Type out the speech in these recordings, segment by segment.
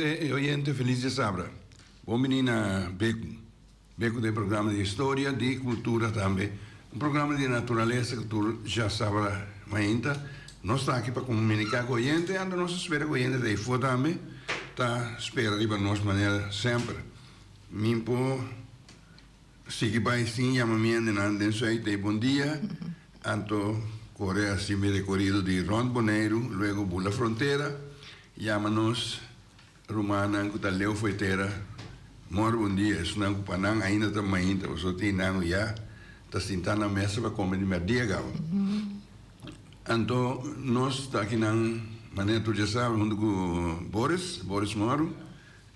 Televidente y oyente feliz diasabra. Bon bini na Beku. Beku ta e programa di historia, di cultura tambe. Un programa di naturalesa cu tur djasabra mainta. Nos ta aki pa comunica cu oyente, anto nos ta spera cu oyente ta eyfo tambe ta spera riba nos manera semper. Mi por sigui bai sin yama mi hendenan den Zuid ei bon dia, anto kore hasi mi rekorido di rònt Boneiru, luego bula frontera, yama nos rumannan ku ta leu fo'i tera, mòr bon dia, esunnan ku pa nan ainda ta mainta, pasobra tin nan ku ya ta sintá na mesa pa kome di mèrdia kaba. Anto nos ta akinan manera tur dja sabi huntu ku Boris, Boris Mòru.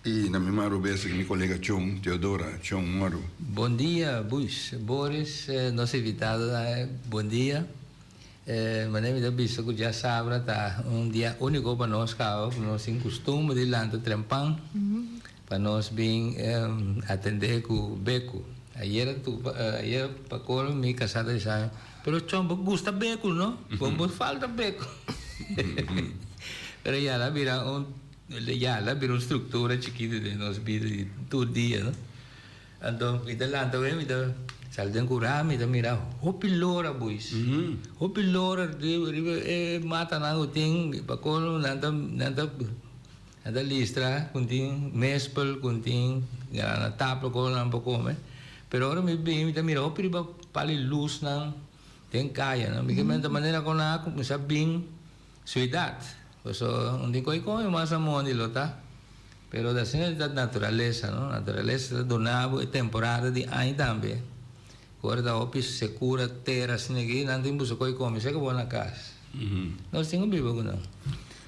I na mi man robes aki mi kolega Chon Teodora, Chon Moro. Bon dia Buis, Boris, nos invitadonan bon dia. Manera mi ta bisa ku djasabra ta un dia úniko pa nos kaba, ku nos tin kustumber di lanta trempan pa nos bin atendé ku beku. Ayera ayer pa kolo mi kasá ta bisa mi, pero Chon bo gusta beku no? Bo no falta beku. Pero ya la bira un. Ya, la bira un struktura chikitu den nos bida di tur dia, no? Anto mi ta lanta awe, mi ta sali den kurá, mi ta mira hopi lora boys. Hopi lora riba e matanan ku tin, pa kolo nan ta nan ta nan ta listra ku tin mespel, ku tin grana tapla ku nan por kome. Pero ora mi bini mi ta mira hopi riba pal di lusnan den kaya, no? Mi ke menta manera ku nan a kuminsá bin Suidat. Paso un tin koi komi mas na mondi lo ta. Pero ta asina ta naturalesa no. Naturalesa ta duna bo e temporada di aña tambe. Ku ora ta hopi sekura tera asina aki nan tin buska koi komi seka bo na kas. Nos tin ku biba ku nan.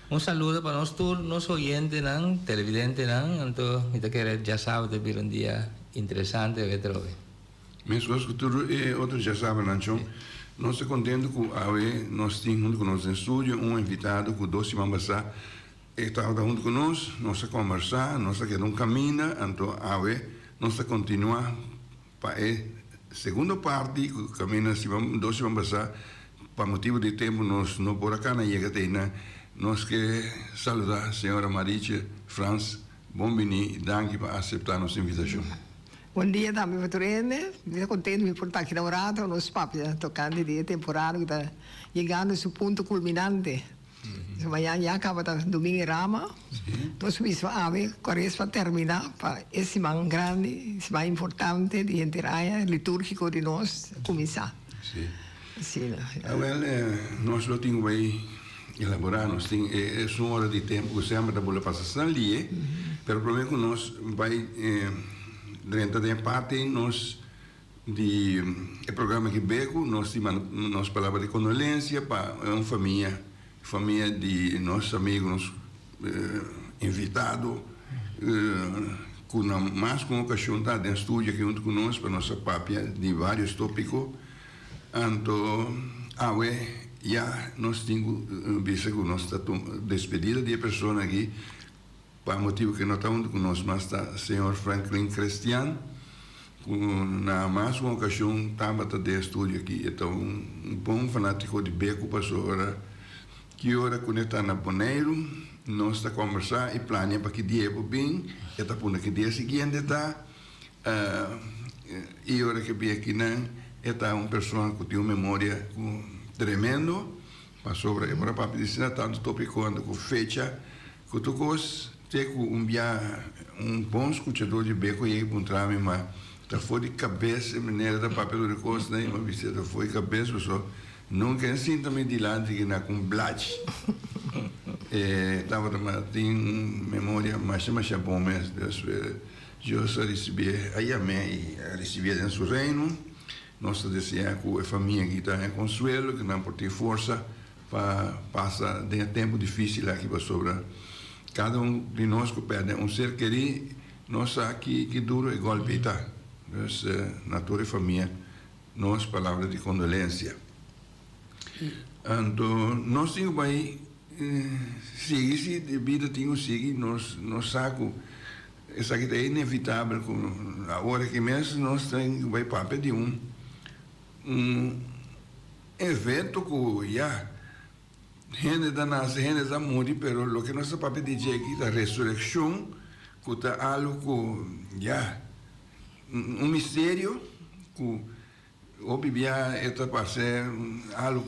Un saludo pa nos tur nos oyentenan, televidentenan. Anto mi ta kere djasabado ta bira un dia interesante awe. Meskos ku tur e otro djasabanan chon, nos ta kontentu ku awe nos tin huntu ku nos den studio un invitado ku dos siman pasá e tabata huntu ku nos, nos a kombersá, nos a keda un kaminda, anto awe nos ta kontinuá pa e segundo parti ku kaminda siman dos siman pasá pa motibu di tempu nos no por a kana yega te einan. Nos ke saludá señora Marietje Frans, bon bini i danki pa aseptá nos invitashon. Bon dia tambe pa tur hende. Mi ta contento mi por ta aki na un rato pa nos papia tocante di e temporada cu ta yegando su punto culminante. So mañana ya caba ta Domingo e Rama. Nos mismo awe cuaresma termina pa e siman grandi, siman importante di henter aña liturgico di nos cuminsa. Si. Awel nos lo tin bay elabora, nos tin e esun ora di tempo cu semper ta bula pasa san lie, pero prome cu nos bay drenta den e parti nos di e programa aki becu nos tin manda nos palabra di condolencia pa un famia, famia di nos amigo, nos invitado cu na mas cu un ocasion ta den studio aki hunto cu nos pa nos a papia di varios topico. Anto awe ya nos tin ku bisa ku nos ta tuma despedida di e persona aki pa motibu ku e no ta huntu ku nos mas ta señor Franklin Crestian ku na mas un okashon tabata den e studio aki. E ta un bon fanatiko di beku pasobra ki ora ku ne ta na Boneiru nos ta kombersá i plania pa ki dia e por bin e ta punda ki dia siguiente ta. I ora ke bia kinan e ta un persona ku tin un memoria ku tremendo, pasobra e por a papia di asina tantu topiko anto ku fecha ku tur kos, te ku un bia un bon skuchador di beko yega i puntra mi ma ta for di kabes e manera ta papia tur e kosnan i mi a bisa ta for di kabes pasobra nunka e sinta mi dilanti kina ku un blachi. E tabata tin un memoria masha masha bon mes. Dios a risibié, a yam'é i a risibié den su Reino. Nos ta deseá ku e famia aki ta haña konsuelo, ku nan por tin forsa pa pasa den e tempu difísil aki pasobra kada un di nos ku pèrdè un ser kerí nos sa ki ki duru e gòlpi ei ta. Dus na tur e famia nos palabra di kondolensia. Anto nos tin ku bai sigui si e bida tin ku sigui nos nos sa ku Esaki ta inevitabel ku awor aki mes nos tin ku bai papia di un un evento ku ya. Hende ta nase, hende ta muri, pero loke nos ta papia di dje aki ta resurekshon, ku ta algu ku, ya, un misterio ku hopi bia e ta parse algu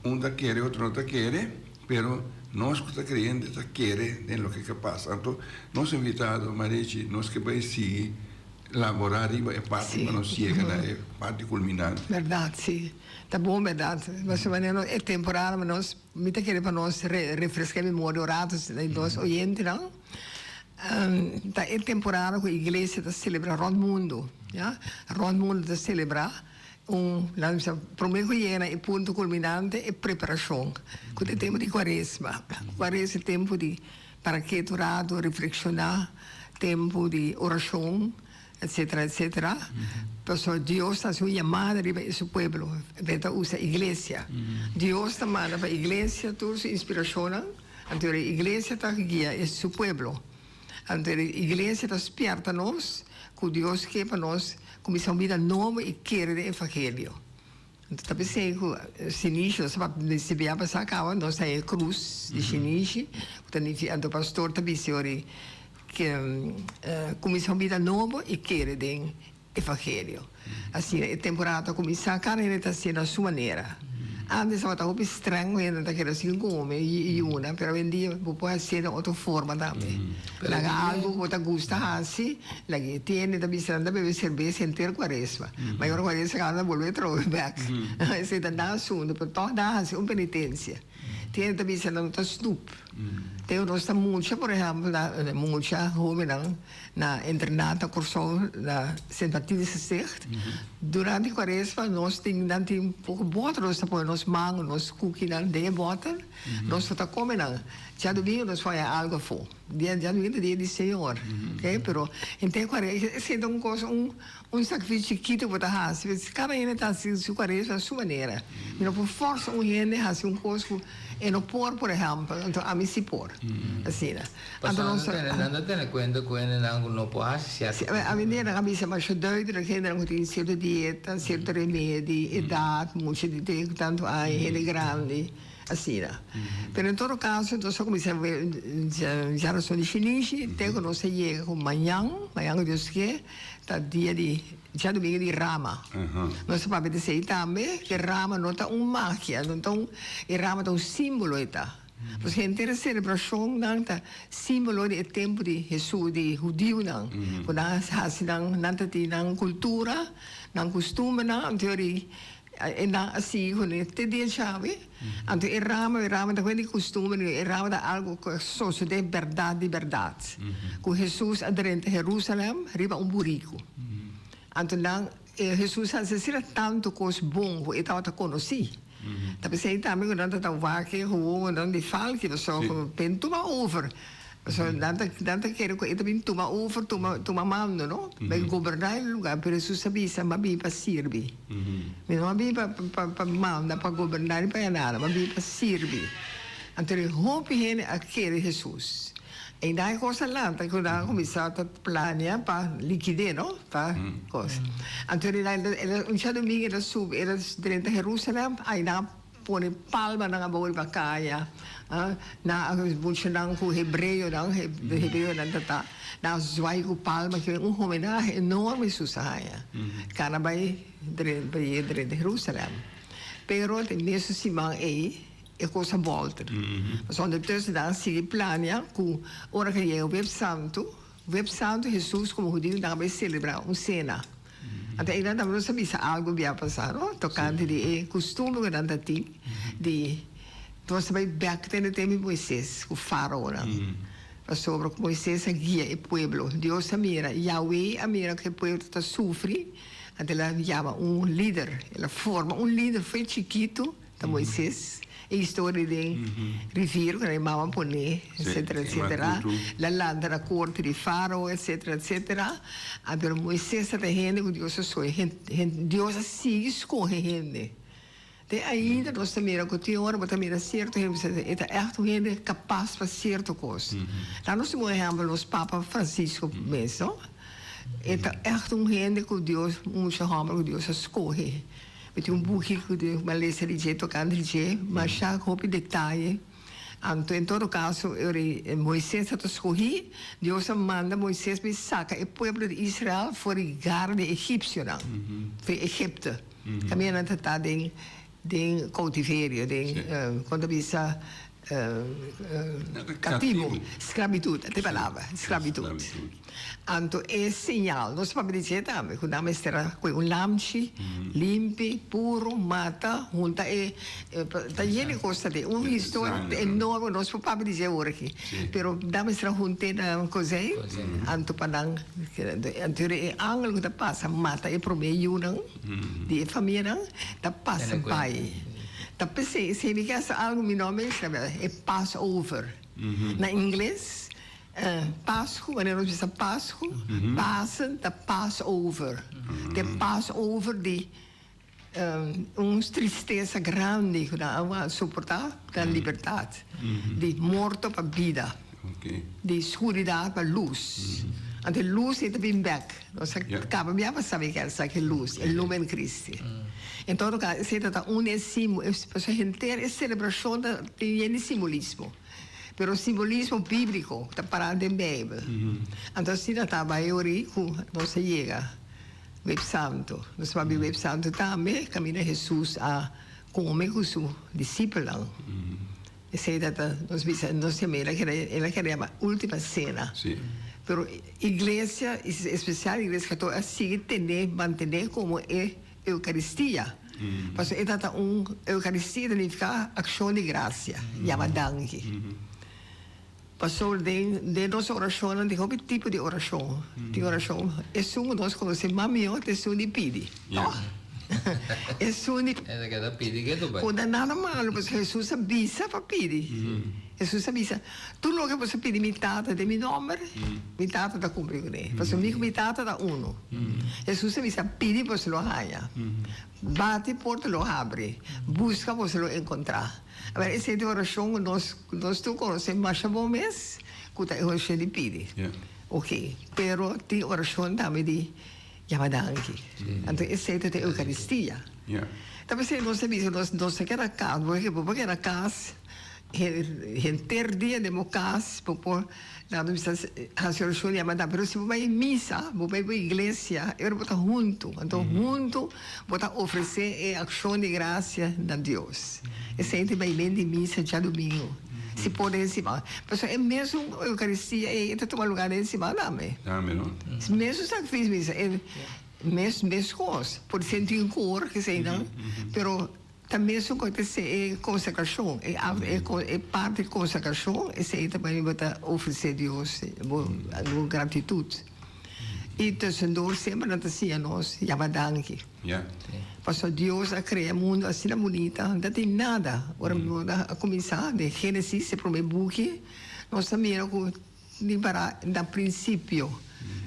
ku un ta kere, otro no ta kere, pero nos ku ta kreyente ta kere den loke ke pasa. Anto nos invitado Marichi, nos ke bai sigui laborá riba e parti pa nos yega na e parti kulminante. Bèrdat, si. Ta bon bèrdat. Pasobra manera e temporada nos, mi ta kere pa nos refreská e memoria un rato di nos oyentenan. Ta e temporada ku iglesia ta selebrá rònt mundu, ya. Rònt mundu ta selebrá un, laga mi bisa, promé ku yega na e punto kulminante, e preparashon, ku ta e tempu di kuaresma. Kuaresma e tempu di para ketu rato, reflekshoná, tempu di orashon, etsetera, etsetera. Pasobra Dios ta hasi un yamada riba e su pueblo, e ta usa iglesia. Dios ta manda pa iglesia tur su inspirashonnan. Anto e iglesia ta guia e su pueblo. Anto e iglesia ta spierta nos cu Dios ke pa nos cuminsa un bida nobo y kere den evangelio. Anto ta pesey cu Shinishi, nos ta papia bia pasa caba, nos ta e cruz di Shinishi, cu ta nifica, anto pastor ta bisa ori ke cuminsa un bida nobo y kere den Evangelio. Asina e temporada ta kuminsá, kada hende ta hasié na su manera. Ántes tabata hopi strèng ku hende ta keda sin kome i yuna, pero awendia bo por hasié den otro forma tambe. Laga algu ku bo ta gusta hasi, laga e tende ta bisa nan ta bebe serbes henter kuaresma, ma e ora kuaresma kaba nan ta bolbe trobe bèk. Esei ta nan asuntu, pero tòg nan a hasi un penitensia. Tende ta bisa nan no ta snoep. Te nos ta mucha, por ehèmpel, na mucha hóbennan. Na internat na Kòrsou na Sint Martinusgesticht. Durante kuaresma nos tin nan tin poko bòter nos ta pone nos mango nos kukinan den e bòter nos no ta kome nan. Djadumingu nos por haña algu afó. Dia djadumingu ta dia di Señor oke pero henter kuaresma esei ta un kos un un sakrifisio chikitu ku bo ta hasi kada hende ta hasi su kuaresma na su manera. Mi no por fòrsa un hende hasi un kos ku e no por por ehèmpel anto ami si por asina. Pasobra nan ta tene, nan ta tene kuenta ku hendenan ku no por hasi sierto Sí, awendia nan a bisa masha duidelijk, hendenan ku tin sierto dieta, sierto remedi, edat, mucha di te ku tantu aña, hende grandi, asina. Pero en todo kaso nos a kuminsá ya rason di shinishi te ku nos a yega ku mañan, mañan ku Dios ke, ta dia di djadumingu di rama. Nos a papia di esei tambe, ke rama no ta un magia, no ta un, e rama ta un simbolo e ta. Pues henter e selebrashonnan ta símbolo di e tempu di Hesus, di hudiunan, ku nan a hasi nan, nan ta tin nan kultura, nan kustumbernan, anto yori e nan a sigui kuné te dia djawe. Anto e rama, e rama ta kuen di kustumber, e rama ta algu ku a sosodé bèrdat di bèrdat, ku Hesus a drenta Herusalèm riba un buriku. Anto nan, Hesus a hasi asina tantu kos bon ku e tabata konosí. Ta p'esei tambe ku nan ta ta wak e howonan di falki pasobra ku pen tuma over. Pasobra nan ta nan ta kere ku e ta bin tuma over, tuma tuma mando no, bai goberná e lugá. Pero Hesus a bisa, M'a bin pa sirbi. Mi no a bin pa pa pa manda, pa goberná ni pa ya nada, m'a bin pa sirbi. Anto e hopi hende a kere Hesus. Einan e kos a lanta ku nan a kuminsá ta plania pa likid'é no, pa kos. Anto el a el a un djadumingu el a subi el a drenta Herusalèm, einan a pone palmanan abou riba kaya, nan a muchanan ku hebreonan, hebreonan ta ta, nan a zwai ku palma, un homenahe enorme Hesus a haña, kana bai drenta Herusalèm. Pero den mesun siman ei. E kos a bolter. Pasobra ondertussen nan a sigui plania ku ora ku yega Web Santu, Web Santu Hesus komo hudiu nan a bai selebrá un sena. Anto einan tambe nos a bisa algu bia pasá no, tokante di e kustumber ku nan ta tin di nos ta bai bèk te na tempu di Moises ku faraonan. Pasobra ku Moises a guia e pueblo, Dios a mira, Yahweh a mira ku e pueblo ta sufri, anto el a yama un lider, el a forma un lider fo'i chikitu. Ta Moises, e historia den rivier ku nan e mama pone, etcetera, etcetera. La lanta na korte di Farao, etcetera, etcetera. A Pero Moises ta ta hende ku Dios a skohe. Dios a sigui skohe hende. Te ainda nos ta mira ku tin ora bo ta mira sierto hende bo ta bisa e ta ègt un hende kapas pa sierto kos. Nan nos tin un ehèmpel nos Papa Francisco mes, no? E ta ègt un hende ku Dios, un mucha hòmber ku Dios a skohe. Mi tin un buki ku mi a lesa di dje tokante di dje, masha hopi detaye. Anto en todo kaso e Moises a ta skohí, Dios a manda Moises bai saka e pueblo di Israel for di gara di e egipsionan, for di Egipto. Kaminda nan ta ta den den koutiverio, den kon ta bisa katibu, sklabitut, e palabra, sklabitut. Anto e señal, nos papia di dje tambe, ku nan mester a kohe un lamchi limpi, puru, mata, hunta e, ta yen di kos ta den, un historia enorme, nos por papia di dje ora aki, pero nan mester a hunt'é na kozijn, anto pa nan, anto e angel ku ta pasa mata e promé yunan di e famianan, ta pasa bai. Ta p'esei, esei mi ke hasi algu mi no a menshoná, e Passover, na ingles. Pasku, wanneer nos bisa Pasku, Pasen ta Passover. Ta e Passover di un tristesa grandi ku nan a soportá pa nan libertat, di morto pa bida, di skuridat pa lus. Anto e lus ei ta bin bèk. Nos a kaba bia pa sabi ke esaki e lus, e lumen Christi. En todo kaso, esei ta ta un di e símbolo, pasobra henter e selebrashon ta tin yen di simbolismo. Pero simbolismo bíbliko ta pará den Beibel. Anto asina ta bai ori ku nos a yega Web Santu. Nos a bai Web Santu tambe kaminda Hesus a kome ku su disipelnan. Esei ta ta nos bisa nos yama el a kere yama Última Sena. Pero iglesia, espesial iglesia katóliko a sigui tene, mantené komo e Eucaristia. Pasobra e ta ta un Eucaristia ta nifica accion di gracia, yama danki. Pasobra den den nos oracionnan tin hopi tipo di oracion. Tin oracion, esun cu nos conoce mas miho ta esun di pidi, no? Esun di E ta keda pidi ke tu bai. Cu ta nada malo pasobra Jesus a bisa pa pidi. Jesus a bisa, Tur loke boso pidi mi Tata den mi nomber, mi Tata ta cumpli cune. Pasobra mi cu mi Tata ta uno. Hesus a bisa, Pidi boso lo haña, bati porta lo habri, buska boso lo enkontrá. Awor esei ta e orashon ku nos nos tur konosé masha bon mes ku ta e orashon di pidi. Oke, pero tin orashon tambe di yama danki. Anto esei ta e Eukaristia. Ta p'esei nos ta bisa nos nos ta keda kas, bo por keda kas henter dia den bo kas, bo por Nan ta bisa hasi orashon di amada, pero si bo bai misa, bo bai bo iglesia, e ora bo ta huntu. Anto huntu bo ta ofresé e akshon di grasia na Dios. Esei ta bai men di misa djadumingu, si por den siman. Pasobra e mesun Eukaristia ei e ta tuma lugá den siman tambe. Tambe, no? Mesun sakrifisio misa, e mes meskos. Por senti un kor, keseinan, pero. Ta mesun ku ta e konsagrashon, e e parti di konsagrashon, esei ta bai bo ta ofresé Dios bo bo gratitut. I tussendoor semper nan ta siña nos yama danki. Pasobra Dios a krea mundu asina bunita, no ta tin nada. Ora bo a kuminsá den Génesis, e promé buki, nos ta mira ku. Di para na principio,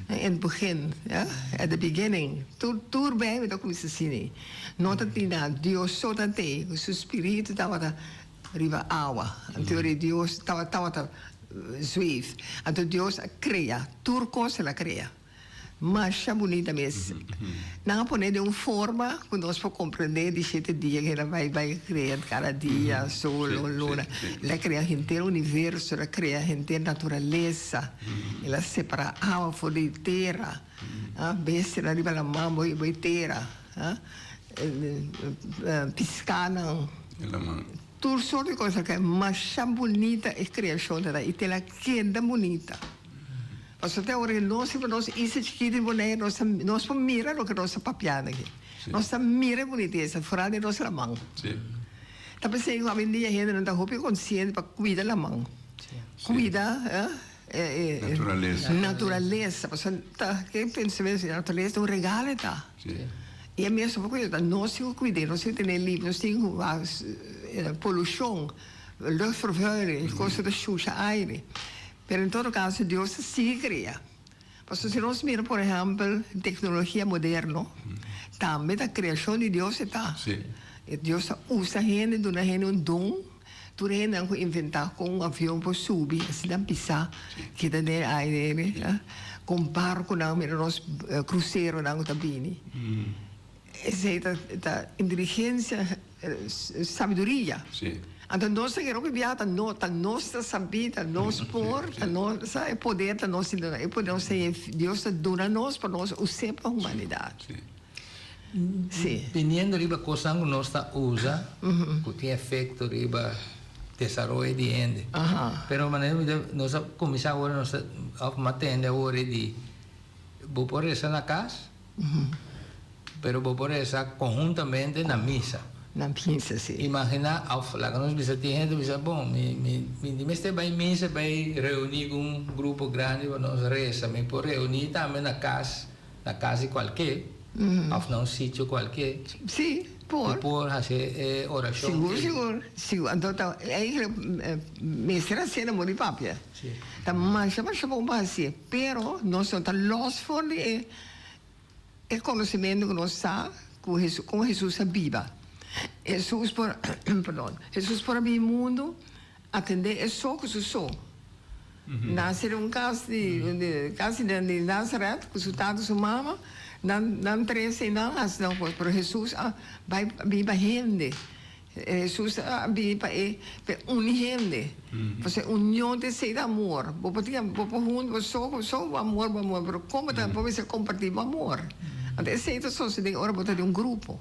in het begin, ja, at the beginning. Tur, tur Bijbel ta cuminsa asina. No ta tin nada. Dios so ta tei, cu su spiritu tabata riba awa. Anto ora Dios tabata, tabata zweef. Anto Dios a crea, tur cos el a crea. Masha bunita mes. Nan a pone den un forma ku nos por komprendé di shete dia ku el a bai bai krea kada dia, sol, luna. El a krea henter universo, el a krea henter naturalesa, el a separá awa for di tera, bestianan riba laman bo e tera, piskanan. Tur sort di kos el a krea. Masha bunita e kreashon ta i te la keda bunita. Pasobra te ora ku nos riba nos isla chikito di Bonaire nos ta nos por mira loke nos ta papiando aki. Nos ta mira e bunitesa foral di nos laman. Ta p'esei ku awendia hendenan ta hopi konsiente pa kuida laman. Kuida e Naturalesa. Naturalesa. Pasobra ta ke pensamentu di naturalesa ta un regalo e ta. I e mes por kuida ta nos tin ku kuid'é, nos tin ku ten'é limpio, nos tin ku polushon, luchtvervuiling, kos ku ta shusha aire. Pero en todo caso Dios ta sigui crea. Pasobra si nos mira por ehempel tecnologia moderno, tambe ta creacion di Dios e ta. Dios ta usa hende, duna hende un don, tur hendenan cu inventa con un avion por subi, asina pisa, kita den aire, con barconan, mira nos cruceronan cu ta bini. Esey ta inteligencia, sabiduria. Anto nos ta kere hopi biaha ta no ta nos ta sabí, ta nos por, ta nos sa e poder ta nos tin duna. E poder nos tin Dios ta duna nos pa nos us'é pa humanidat. Sí. Teniendo riba kosnan ku nos ta usa ku tin efekto riba desaroyo di hende. Pero manera mi ta nos a kuminsá awor nos ta òf mi a tende awor di bo por resa na kas pero bo por resa konhuntamente na misa. Na misa si. Imaginá òf laga nos bisa tin hende bisa bon mi mi mi di mester bai misa bai reuní ku un grupo grandi pa nos resa mi por reuní tambe na kas. Na kas di kualke òf na un sitio kualke. Sí, por. Bo por hasi e orashon. Sigur, sigur, sigur. Anto ta eigenlijk mester hasié na modo di papia. Sí. Ta masha masha bon pa hasié, pero nos no ta lòs for di e e konosementu ku nos sa ku Hesus kon Hesus a biba. Hesus por perdon, Hesus por a bini mundu atendé e so ku su so. Nase den un kas di kas di Nazaret ku su tata i su mama. Nan nan tres einan hasi nan kos, pero Hesus a bai bini pa hende. Hesus a bini pa e pa e uni hende. Pasobra e union ta esei di amor. Bo por tin bo por huntu bo so bo so bo amor bo amor, pero kon bo ta bo mester kompartí bo amor? Anto esei ta sosodé ora bo ta den un grupo.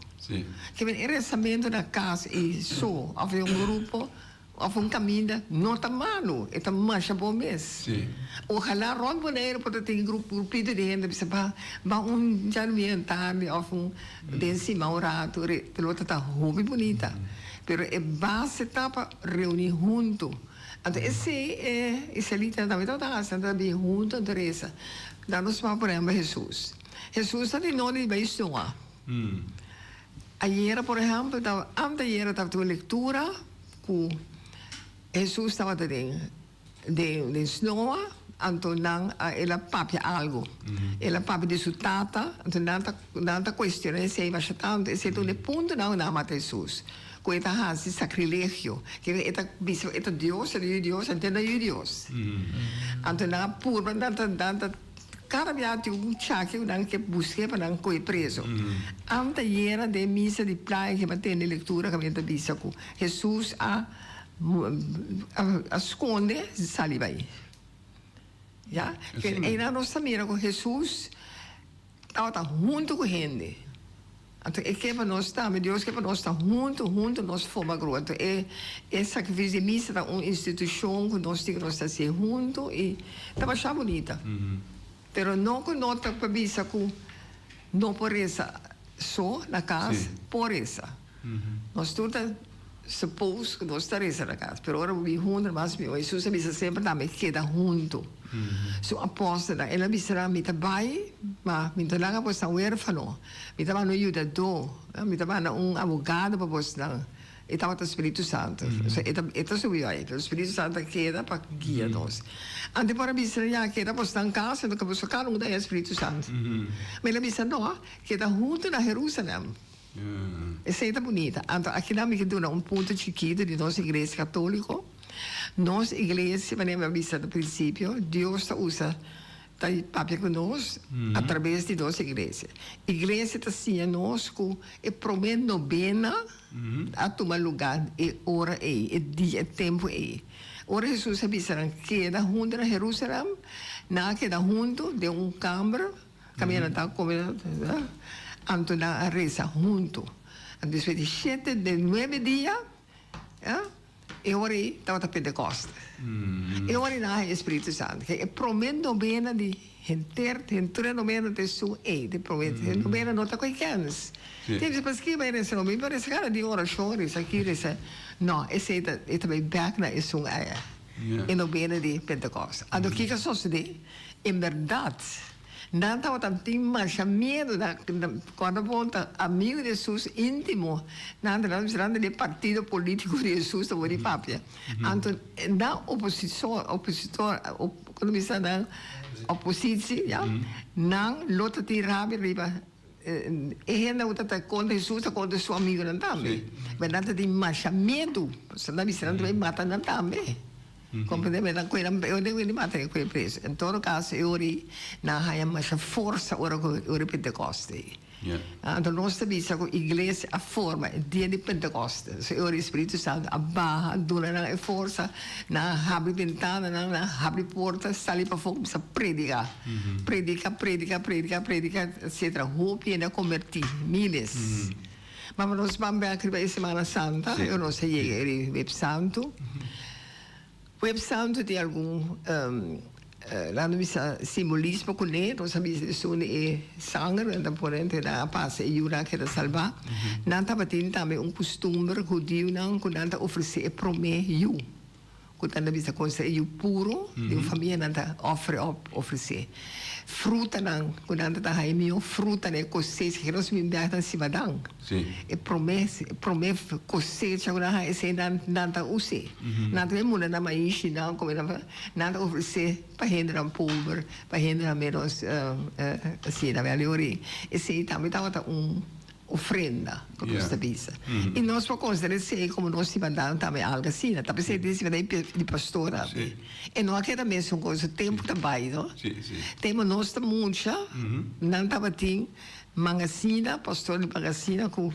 Ke men e resamentu na kas ei so òf den un grupo. Of un caminda no ta malo, e ta masha bon mes. Sí. Ojalá rond Bonaire por ta tin grupito di hende bisa ba ba un djadumingo tardi of un den siman un rato re lo ta ta hopi bunita. Pero e base ta pa reuni hunto. Anto esey e israelitanan tambe tabata haci, nan tabata bini hunto anto reza. Dan nos wak por ehempel Hesus. Hesus ta di nodi di bay snoa. Ayera por ehempel ta anteayera tabata un lectura cu Hesus tabata den den den snoa anto nan a el a papia algo el a papia di su tata anto nan ta nan ta cuestiona esey masha tanto esey ta un e puntonan cu nan a mata Hesus cu e ta haci sacrilegio kico e ta bisa e ta Dios e ta yu di Dios anto e no yu di Dios anto nan a purba nan ta nan ta Kada bia tin un chaki ku nan ke busk'é pa nan kohe preso. Antayera den misa di playa ke bo a tende lektura kaminda ta bisa ku Hesus a a skonde sali bai. Ya, einan nos ta mira ku Hesus tabata huntu ku hende. Anto e ke pa nos tambe, Dios ke pa nos ta huntu, huntu nos forma grupo. Anto e e sacrificio di misa ta un institucion ku nos tin ku nos ta hacié huntu i ta masha bunita. Pero no ku no ta pa bisa ku no por resa so na kas, por resa. Nos tur ta suppose ku nos ta resa na kas, pero ora bo bin huntu mas mihó. Hesus a bisa semper tambe keda huntu. Su apòstelnan, el a bisa nan, Mi ta bai, ma mi no ta laga bosnan wérfano. Mi ta manda un yudadó, mi ta manda un abogado pa bosnan. E tabata Spiritu Santu. E ta e ta subi bai, pero Spiritu Santu a keda pa guia nos. Antes por a bisa nan, ya, keda bosnan kas, enton ke boso kada un ta haña Spiritu Santu. Ma el a bisa, No, keda huntu na Herusalèm. Esei ta bunita. Anto akinan mi ke duna un punto chikitu di nos Iglesia Katoliko. Nos iglesia, manera mi a bisa na prinsipio, Dios ta usa, ta papia ku nos atraves di nos iglesia. Iglesia ta siña nos ku e promé nobena a tuma lugá e ora ei, e dia, e tempu ei. Ora Hesus a bisa nan keda huntu na Herusalèm, nan a keda huntu den un kamber. Kaminda nan ta kome anto nan a resa huntu. Anto despues di shete den nuebe dia, e ora ei tabata Pentekoste. E ora ei nan a haña e Spiritu Santu. E promé nobena di henter, henter e nobena ta esun ei, di promé nobena no ta koe kèns. Tin bisa paskí bai resa nobena, mi por resa kada dia orashon, resa aki, resa. No, esei ta e ta bai bèk na esun aya, e nobena di Pentekoste. Anto kiko a sosodé? En bèrdat. Nan tabata tin masha miedu, nan kòrda bon ta amigu di Hesus íntimo, nan ta nan ta di e partido polítiko di Hesus ta wòrdu papia. Anto nan oposishon, opositor, komo bisa nan opositsi, ya, nan lo ta tin rabia riba e hende ku ta kontra Hesus ta kontra su amigunan tambe. Pero nan ta tin masha miedu, pasobra nan bisa nan ta bai mata nan tambe. Comprende? Mi ta cuida, eu den wini mata e cuida preso. En todo caso, e ora ei nan haya masha forsa ora cu ora Pentecoste ei. Anto nos ta bisa ku iglesia a forma e dia di Pentekoste. So e ora e Spiritu Santu a baha, duna nan e forsa, nan a habri bentananan, nan a habri porta, sali pafó kuminsá prediká. Prediká, prediká, prediká, prediká, etsetera. Hopi hende a kombertí, míles. Ma nos ban bèk riba e Semana Santa, e ora nos a yega e Web Santu. Web Santu tin algun, laat nos bisa, simbolismo kuné. Nos a bisa esun di e sanger nan ta pone entre nan a pasa e yunan a keda salbá. Nan tabatin tambe un kustumber hudiunan ku nan ta ofresé e promé yu. Ku nan ta bisa kon ser e yu puro di un famia nan ta ofre òf ofresé. Frutanan ku nan ta ta haña mihó frutanan e kosecha ke nos bin bèk nan simadan. E promé e promé kosecha ku nan haña esei nan nan ta us'é. Nan ta bin munda nan maishi nan kome nan nan ta ofresé pa hendenan pober, pa hendenan ménos asina. Esei tambe tabata un. Ofrenda, ku nos ta bisa. I nos por konsidera esei komo nos simandan tambe algu asina. Ta p'esei tin simandan di pastor tambe. E no a keda mesun kos, e tempu ta bai, no? Tempu nos ta mucha, nan tabatin mangasina, pastor di mangasina ku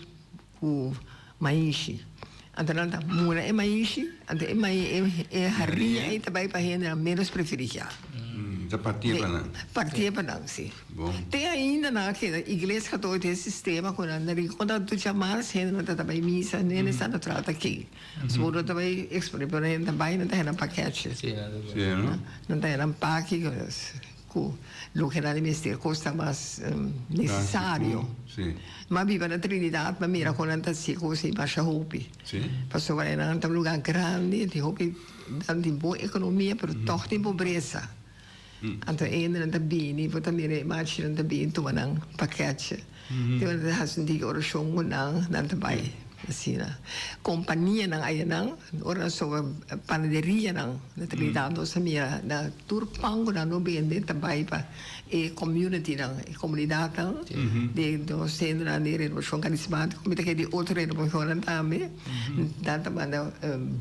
ku maishi. Anto nan ta mula e maishi, anto e mai e haria ei ta bai pa hendenan ménos preferigiá. Ta partié pa nan. Partié pa nan, sí. Bon. Te ainda nan a keda Iglesia Católica tin e sistema cu nan na Rincon ta ducha mas hendenan ta ta bay misa, nene sa natural ta ken. So bo no ta bay expone pero nan ta bay nan ta haya nan pakeche. Sí, nan ta bay. Sí, no? Nan ta haya nan paki cu loke nan mester cos ta mas necesario. Sí. M'a biba na Trinidad, m'a mira con nan ta haci cos ey masha hopi. Sí. Pasobra nan ta un lugar grandi, tin hopi, nan tin bon economia pero toch tin pobresa. Anto e hendenan ta bini, bo ta mira e machinan ta bini tuma nan paketje. Te ora ta hasi un tiki orashon ku nan, nan ta bai asina. Kompanianan ayanan, ora nan soba panaderianan na Trinidad nos a mira na tur pan ku nan no bende ta bai pa e communitynan, e komunidatnan di nos hendenan di Renovacion Karismatiko, mi ta kere di otro renovacionnan tambe, nan ta manda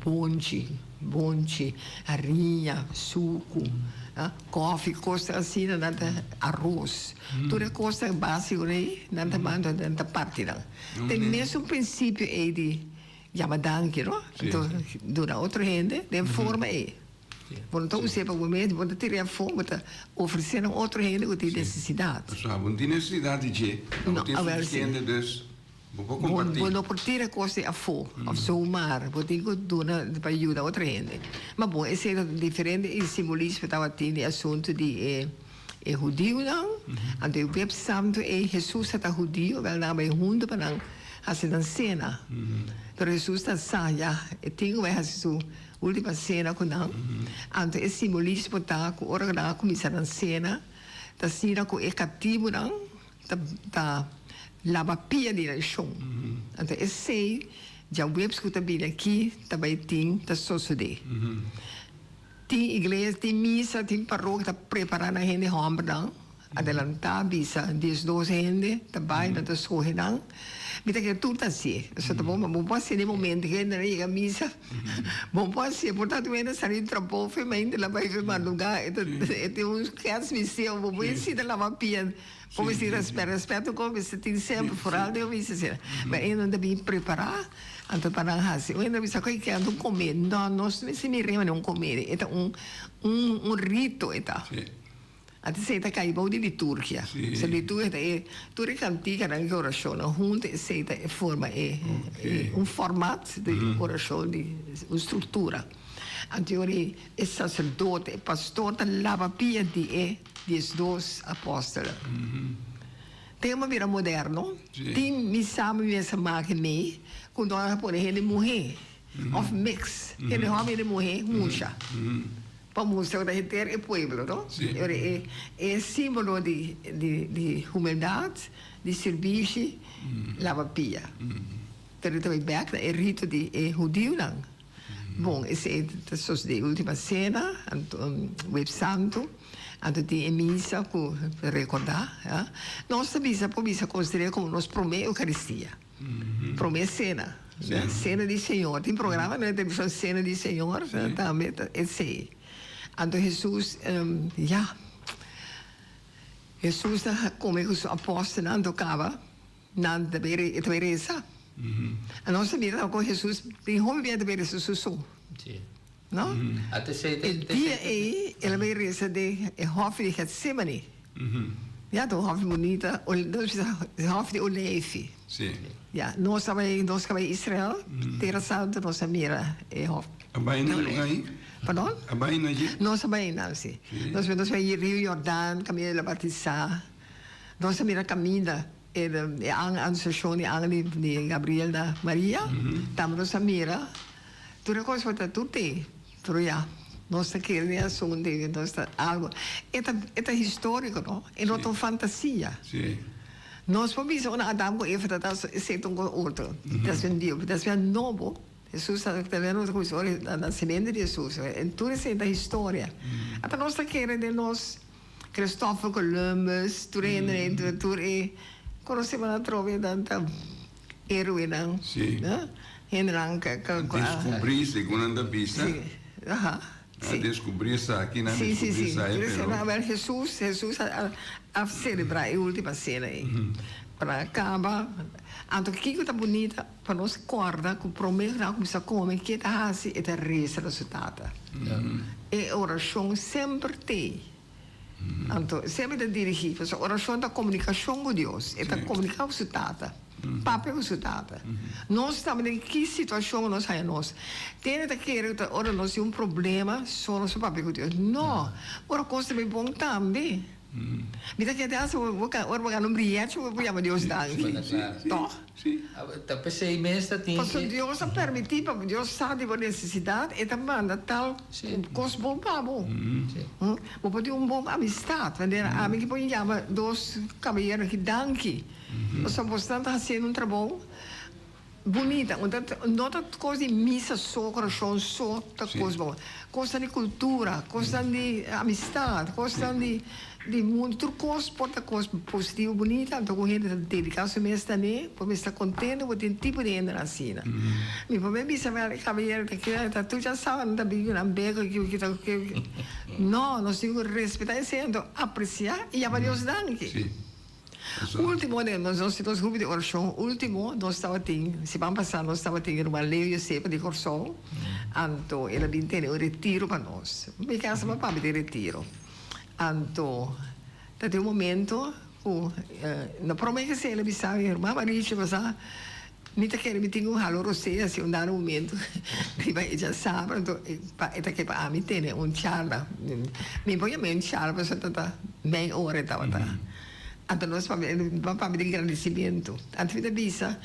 bonchi. Bonchi, hariña, suku, kofi, kosnan asina nan ta aros. Tur e kosnan básiko ei nan ta manda nan ta parti nan. Ta e mesun prinsipio ei di yama danki no. Anto duna otro hende den forma ei. Bo no ta us'é pa bo mes, bo no ta tir'é afó, bo ta ofresé na otro hende ku tin nesesidat. Pasobra bo no tin nesesidat di dje, bo tin sufisiente dus. Bo por comparti. Bo no por tira cos di afo of zomaar. Bo tin cu duna pa yuda otro hende. Ma bon, esey ta diferente y simbolismo tabatin di asunto di e e hudiunan. Anto e web santo ey, Jesus ta ta hudio, wel nan a bay hunto pa nan haci nan cena. Pero Jesus ta sa ya, e tin cu bay haci su ultima cena cu nan. Anto e simbolismo ta cu ora cu nan a cuminsa nan cena, ta asina cu e catibunan Ta ta laba pia di nan shon. Anto esei djaweps ku ta bini aki ta bai tin ta sosodé. Tin iglesia, tin misa, tin parokia ta prepará nan hende hòmbernan adelantá bisa diesdos hende ta bai nan ta skohe nan. Mi ta kere tur ta hasié. Pasobra ta bon, bo por hasié den momento hende nan yega misa. Bo por hasié por tantu hende sali di trabou fe mainta la bai fe madrugá e ta e tin un kèrsmiseo bo por sinta laba pia. Bo mester respet, respeto ku mester tin semper, foral den un misa asina. Ma e nan ta bin prepará, anto pa nan hasi. Un hende a bisa, Koe ke anto un komé? No, nos no mester mir'é manera un komé. E ta un, un, un rito e ta. Anto esei ta kai bou di liturgia. Osea liturgia ta e, tur e kantikanan ku e orashonnan huntu, esei ta e forma e, e un format di orashon, di un struktura. Anto e ora e saserdote, e pastor ta laba pia di e. 12 apòstelnan. Tempu a bira moderno, tin mi sa mi mester make mei ku no a pone hende muhé òf mix, hende hòmber hende muhé mucha pa mustra ku ta henter e pueblo no. E ora e e simbolo di di humildat, di sirbishi, laba pia. Pero e ta bai bèk na e rito di e hudiunan. Bon, esei ta sosodé e última sena, anto Web Santu, anto tin e misa ku rekordá. Nos ta bisa por bisa konsider'é komo nos promé Eukaristia, promé sena, sena di Señor. Tin programa na televishon Sena di Señor tambe ta esei. Anto Hesus, ya, Hesus ta kome ku su apòstelnan, anto kaba. Nan ta bay e ta bay reza. A nos ta mira con Jesus tin hopi bia ta bay reza su so. Sí. No? Ate sei E dia ei el a bay reza den e hofi di Getsemane. Ya ta un hofi bunita, nos bisa hofi di oleifi. Sí. Ya, nos ta bay nos ta bay Israel, Tera Santo, nos a mira e hofi. A bay na lugar ei? Pardon? A bay na dje? Nos a bay na, sí. Nos nos bay Rio Jordan, caminda el a batisa. Nos a mira caminda. E anunciacion di angel di Gabriel na Maria, tambe nos a mira tur e cos ta tur te, pero ya, nos ta kere den asunto di nos ta algo, e ta e ta historico no, e no ta un fantasia. Nos por bisa ora Adam cu Eva ta ta esey ta un cos otro, despues un dia, despues nobo, Jesus ta ta nos ta cuminsa ora nacimento di Jesus, en tur esey ta historia, ata nos ta kere den nos. Christopher Columbus, tur e hende, tur e konosé nan atrobe nan ta héroenan. Sí. No? Hendenan ku ku A deskubrí, segun nan ta bisa. Sí, aha, A sí. deskubrí esaki, nan a Sí, sí, deskubrí sí. esaya, Tur pero. esei, awèl Hesus, Hesus a a selebrá e última sena ei. Para kaba, anto kiko ta bunita pa nos kòrda ku promé ku nan a kuminsá kome, ke ta hasi? E ta resa na su Tata. E orashon semper t'ei. Anto, semper ta dirigí, pasobra orashon ta komunikashon ku Dios. E ta komuniká ku su Tata, papia ku su Tata. Nos tambe den ki situashon nos haña nos? Tene ta kere ku ta ora nos tin un problema so nos por papia ku Dios. No, ora kos ta bai bon tambe. Mi ta kere hasta bo ora bo gana un briyechi bo por yama Dios danki. Tòg? Ta p'esei mes ta tin. Pasobra Dios a permití pa bo, Dios sa di bo nesesidat, e ta manda tal kos bon pa bo. Bo por tin un bon amistat. Manera ami ki por yama dos kabayero aki danki. Pasobra bosnan ta hasiendo un trabou Bunita, un ta no ta kos di misa so, korashon so ta kos bon. Kosnan di kultura, kosnan di amistat, kosnan di di mundu, tur kos por ta kos positivo bunita, anto ku hende ta dediká su mes na ne, por mester ta kontento ku tin tipo di hendenan asina. Mi por bisa mi kabayero ta keda ta tur dja nan ta bin ku nan beko ki ta ki no, nos tin ku respetá esei anto apresiá i yama Dios danki. Ultimo den nos nos nos grupo di orashon ultimo nos tabatin siman pasá nos tabatin e ruman Leo Josefa di Kòrsou anto el a bin tene un retiro pa nos mi kasa pa papia di retiro anto ta tin un momento ku na prome ke el a bisa mi ruman Marichi pasá Mi ta kere mi tin un halo rosea si un dado momento riba e djasabra anto e pa e ta ke pa ami tene un charla. Mi por yam'é un charla pasobra ta ta mei ora e tabata. Anto nos papia bo papia di gradisimentu. Anto mi ta bisa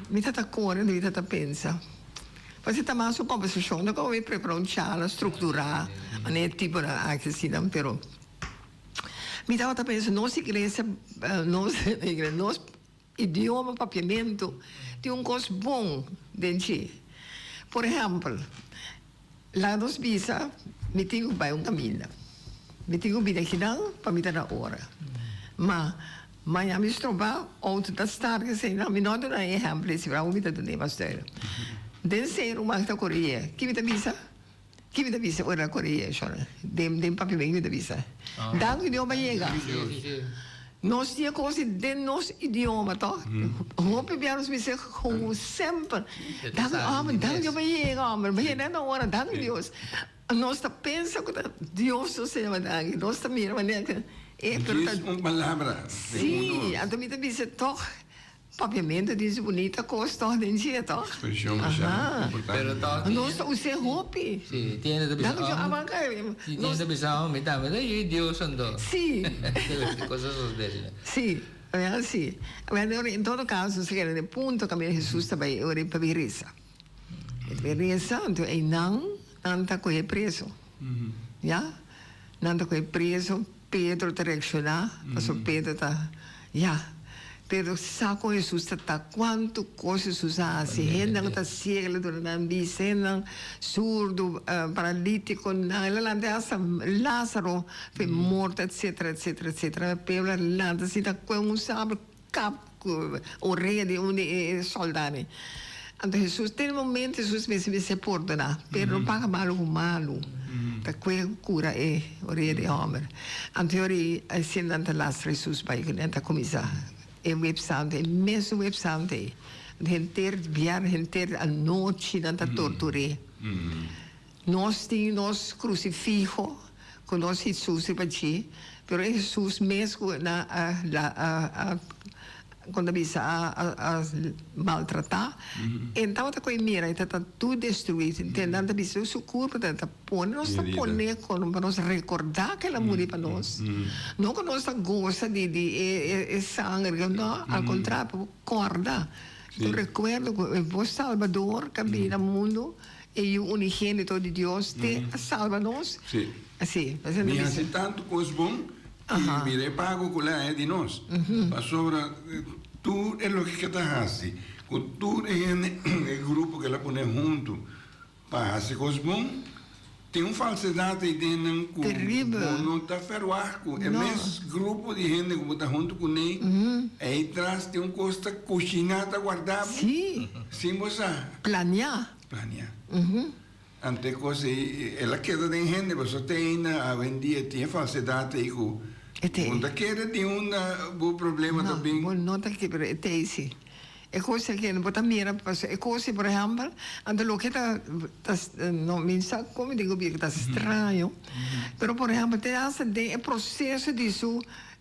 mi ta ta kore anto mi ta ta pensa pasobra ta mas un kombersashon no komo mi prepara un charla strukturá manera e tiponan aki asina pero mi tabata pensa nos iglesia nos nos Idioma papiamentu tin un kos bon den dje. Por ehèmpel, laga nos bisa mi tin ku bai un kaminda. Mi tin ku bini akinan pa mi ta na ora. Ma maña mi stroba outo ta start eseinan. Mi no a duna e ehèmpel esi, pero awor mi ta dun'é mas duidelijk. Den seru mas ta kore ye. Ki mi ta bisa? Ki mi ta bisa ora kore ye, shor? Den den papiamentu mi ta bisa. Danki Dios pa yega. Nos tin e kos di den nos idioma toch? Hopi bia nos mester gewoon semper. Danki homber, danki Dios pa yega homber. Pa yega na ora, danki Dios. Nos ta pensa ku ta Dios nos ta yama danki. Nos ta mira manera ku e pero ta. Djis un palabra. Sí, anto mi ta bisa toch. Papiamentu di su bunita kos tòg den dje tòg. Ekspreshon masha importante. Pero tòg tin. Nos ta us'é hopi. Sí, tin hende ta bisa Nan ò. awan ka Tin hende ta bisa ò mi tambe ta yu Dios anto. Sí. Kos a sosodé asina. Sí, wèl sí. Wèl en todo kaso nos ta keda den punto kaminda Hesus ta bai ora pa bin resa. E ta bin resa anto einan nan ta kohe preso. Ya, nan ta kohe preso. Pedro ta reakshoná, pasobra Pedro ta, ya, Pedro sa kon Hesus ta ta, kuantu kos Hesus a hasi, hendenan ku ta siegu el a duna nan bista, hendenan surdu, paralítikonan, el a lanta hasta Lázaro for e morto, etsetera, etsetera, etsetera. Pedro a lanta asina ta kue un sabel kap ku orea di un di e sòldánan. Anto Hesus, te e momento Hesus mester mester pordoná, pero no paga malu ku malu, ta kue kura e orea di e hòmber. Anto e ora ei, asina nan ta lastra Hesus bai ku nan ta kuminsá. E Webs Santu, e mesun Webs Santu ei. Henter bièrnè, henter anochi nan ta tortur'é. Nos tin nos krusifiho ku nos Hesus riba dje, pero e Hesus mes ku nan a a kon ta bisa a a maltratá, e tabata ku e mira e ta tur destruí. Nan ta bisa su kurpa ta pone, nos ta pone kono pa nos rekordá ku el a muri pa nos. No ku nos ta gosa di di e e sanger, no, al kontrario, pa kòrda, un rekuerdo ku e bo Salbador ku a bini na mundu. E Yu unigénito di Dios te a salba nos. Sí. Sí. Mi hasi tantu kos bon i mira e pago ku la haña di nos. Pasobra tur e loke ke ta hasi ku tur e hende, e grupo ke el a pone huntu pa hasi kos bon, tin un falsedat ei den nan ku bo no ta ferwagt ku e mes grupo di hende ku bo ta huntu kuné ei tras tin un kos ta kushiná ta guardá bo sin bo sa. Planiá. Plania. Anto e kos ei, el a keda den hende, pasobra te ainda awendia tin e falsedat ei ku bo no ta kere di unda bo problema ta bin. No, bo no ta kere, pero e t'ei si. E kos aki bo ta mira, pasobra e kos ei, por ehèmpel, anto loke ta, ta, no, mi sa kon mi tin ku bisa ku ta straño, pero por ehèmpel te hasta den e proseso di su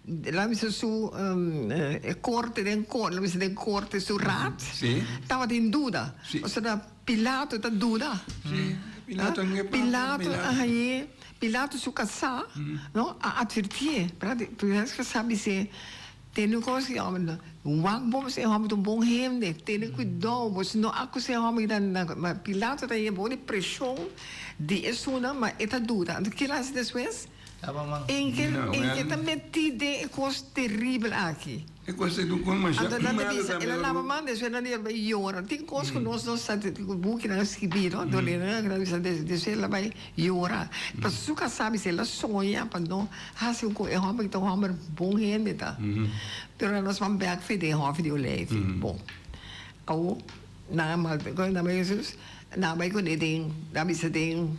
Laat mi bisa su e korte den korte, laat mi bisa den korte su raad tabatin duda. Pasobra Pilato ta duda. Pilato a Pilato a hañ'é, Pilato su kasá no a atvertié. Pilato su kasá a bis'é, Tene un kos ki hòmber, wak bo pasobra e hòmber ta un bon hende, tene kuidou, bo si no akus'é e hòmber ki ta. Ma Pilato ta hañ'é bou di preshon di esunnan, ma e ta duda. Anto kila hasi despues? En ke ta metí den e kos teribel aki. E kos ei dun kon masha Anto nan ta malo bisa, tambe el a ora laba bo. man, despues nan a bai yora. Tin kos ku nos no sa, ku bukinan a skibí, no? Dor nan a bisa, despues el a bai yora. Pasobra su kasá bisa, el a soña pa no hasi un kos. E hòmber ki ta un hòmber bon hende ta. Pero nos ban bèk fe den hòfi di oleifi. Bon, awor nan a mal, nan a bai Jesus, nan a bai kuné den, nan a bisa den.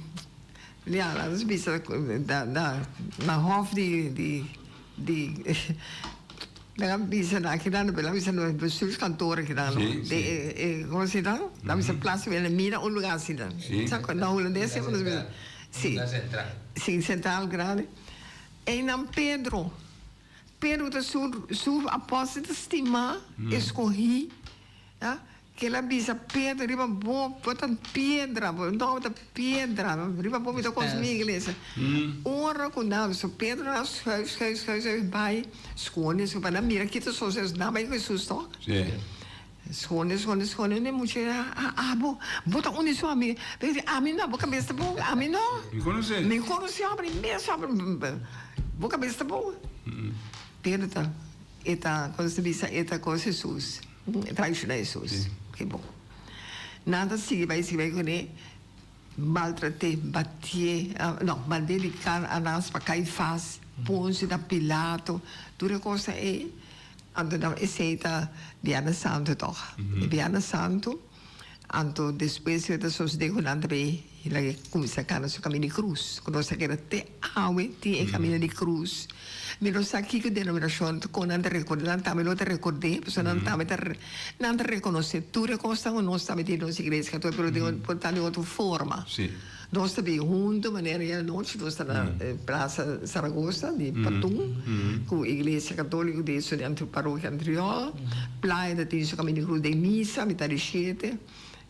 Ya, laat nos bisa na na na hof di di di nan a bisa na akinan nan a bisa na bestuurskantoor akinan no Sí, de sí. e e como se nan nan a bisa Plaza Wilhelmina un lugar asina Sí. sa na hulandes siempre nos bisa sí Lugar central. sí central grandi einan Pedro Pedro ta su su apostel ta stima escogi ya. Kel a bisa Pedro, Riba bo, bo ta piedra, bo no ta piedra, riba bo mi ta construi mi iglesia. Ora cu nan, so Pedro a schuif, schuif, schuif, schuif bay, sconde, so pa nan mira kita sosio, nan bay cu Jesus toch? Sí. Sconde, sconde, sconde, un e mucha a, a, abo, bo ta un di su amigo. Pedro di, ami no, bo cabes ta bon, ami no. Mi conoce. Mi conoce homber, mi mes homber, bo cabes ta bon. Pedro ta, e ta, con se bisa, e ta con Jesus. E traiciona Hesus. Ke bon. Nan ta sigui bai sigui bai kuné, maltrat'é, batié, no, mand'é di kan Anas pa Kaifas, Poncio na Pilato, tur e kosnan ei. Anto nan esei ta Bièrnè Santu tòg. E Bièrnè Santu, anto despues e ta sosodé ku nan ta bai laga e kuminsá kana su kaminda di krus, ku nos ta keda te awe tin e kaminda di krus. Mi no sa kiko denominashon kon nan ta rekord'é, nan tambe lo ta rekord'é, pasobra nan tambe ta nan ta rekonosé tur e kosnan ku nos tambe tin den nos iglesia katóliko, pero den por ta den otro forma. Nos ta bin huntu manera di anochi nos ta na Plaza Zaragoza di Patun ku iglesia katóliko di su parokia Antriol, Playa ta tin su kaminda di krus den misa mitad di shete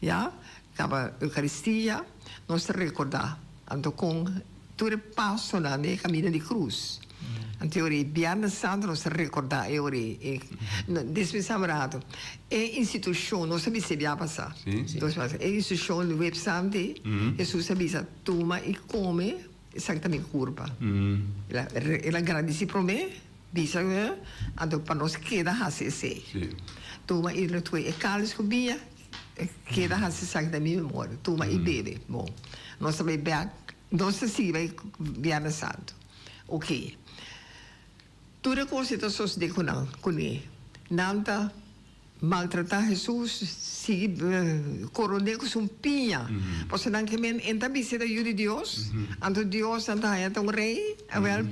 ya, kaba eukaristia nos ta rekordá anto kon. Tur e pasonan den e kaminda di krus. Anto e ora ei Bièrnè Santu nos ta rekordá e ora ei. E dispensá un rato. E institushon, nos a bisa e bia pasá. Nos a bisa e institushon di Web Santu ei, Hesus a bisa, Tuma i kome, esaki ta mi kurpa. El a el a gradisí promé, bisa anto pa nos keda hasi esei. Tuma i e kalis ku biña, Keda hasi esaki den mi memoria. Tuma i bebe. Bon. Nos ta bai bek. Nos ta sigui bai Biernes Santu. Oké. Tur e kos ei ta sosodé ku nan, kuné. Nan ta maltratá Hesus, sigui koron'é ku su piña. Pasobra nan ke men, e ta bisa e ta Yu di Dios, anto Dios nan ta haña ta un rei. Awèl.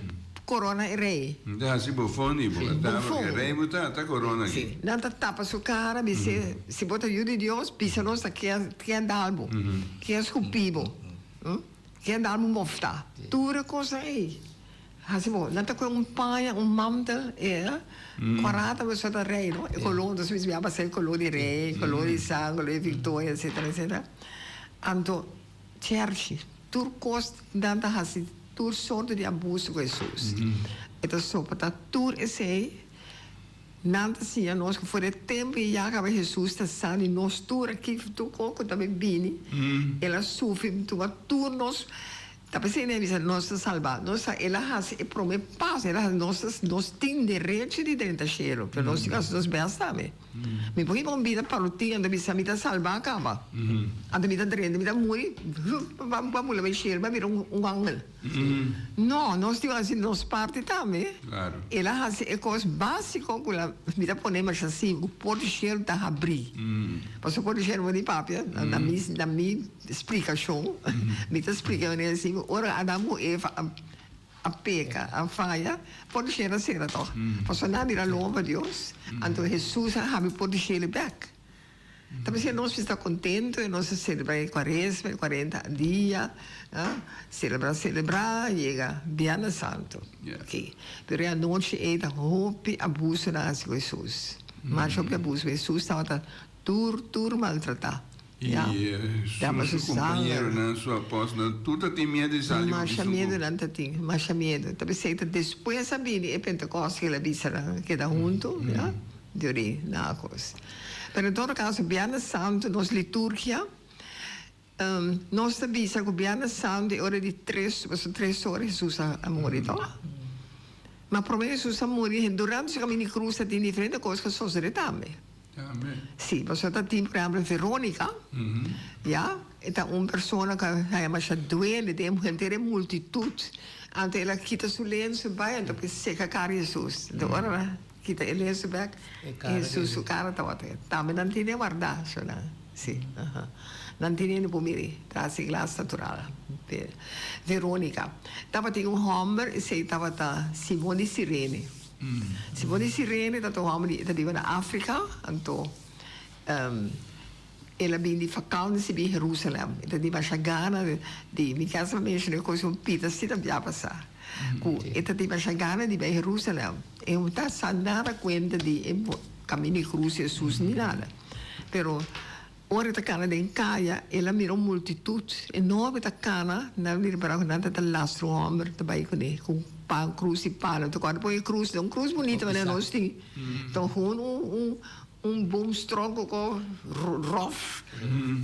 korona e rei. Nan ta hasi bofon di bo. Ta Bofon. porque rei bo ta, ta korona aki. Si. Nan ta tapa su kara, bis'é, Si bo ta yu di Dios, bisa nos ta ken a dal bo, ken a skupi bo, ken a dal bo mofta. Tur e kosnan ei. Hasi bo, nan ta kohe un paña, un mantel, e kòrá ta boso ta rei, no? E koló, nos mismo ya pasa e koló di rei, koló di san, koló di viktoria, etsetera, etsetera. Anto, chèrchi, tur kos nan ta hasi tur sorto di abuso ku Hesus. E ta soportá tur esei. Nan ta siña nos ku for e tempu ei ya kaba Hesus ta sa di nos tur aki, tur kos ku ta bin bini. El a sufri, tuma tur nos. Ta p'esei nan a bisa, Nos ta salbá. Nos sa, el a hasi e promé paso, el a hasi, nos ta, nos tin derecho di drenta shelu, pero nos tin ku hasi nos bèst tambe. Mi por hiba un bida parotin, anto bisa, Mi ta salbá kaba. Anto mi ta drenta, mi ta muri, pa pa bula bai shelu, pa bira un un angel. No, nos tin ku hasi nos parti tambe. El a hasi e kos básiko ku la, mi ta pone masha simpel, ku por di shelu ta habrí. Pasobra por di shelu bo di papia, na mi, na mi. Splikashon, Mi ta splika manera si ora Adam ku Eva a peka, a faya, por di shelu a sera tòg. Pasobra nan a bira lobo pa Dios, anto Hesus a habri por di shelu bèk. Ta p'esei nos mester ta kontentu i nos ta selebrá e kuaresma, e kuarenta dia, selebrá, selebrá, yega Bièrnè Santu. Pero e anochi ei ta hopi abuso nan a hasi ku Hesus. Masha hopi abuso. Hesus tabata Tur tur maltratá. I su su kompañeronan, su apòstelnan, tur ta tin miedu di sali pa Masha bisu miedu ku. nan ta tin, masha miedu. Ta p'esei ta despues a bini e Pentekòste ku el a bisa nan keda huntu, ya, duri nan a kos. Pero en todo kaso, Bièrnè Santu, nos liturgia, nos ta bisa ku Bièrnè Santu e ora di tres, pasobra tres ora Hesus a muri, tòg? Ma promé Hesus a muri, durante su kaminda di krus ta tin diferente kos ku a sosodé tambe. Sí, pasobra ta tin, por ehempel, Veronica, ya, e ta un persona ku a haña masha duele den henter e multitut. Anto el a kita su lensu bai, anto por seka kara di Hesus. Anto ora el a kita e lensu bek, Hesus su kara tabata. Tambe nan tene wardá, shona. Sí, aha. Nan tene no por mira, tras di glas natural. Veronica. Tabatin un hòmber, esei tabata Simon di Sirene. Simon di Sirene ta un hòmber di e ta biba na Afrika, anto el a bin di vakansi bin Herusalèm. E ta di masha gana di, mi kasa a menshoná e kos un pita asina bia pasá, ku e ta di masha gana di bai Herusalèm. E no ta sa nada kuenta di e kaminda di krus Hesus ni nada. Pero Ora e ta kana den kaya, el a mira un multitut enorme ta kana. Nan a mira para ku nan ta lastra un hòmber ta bai kuné ku un pan, krus di palo. Ta kòrda pon e krus, ta un krus bunita manera nos tin. Ta un un un boomstronk ku ròf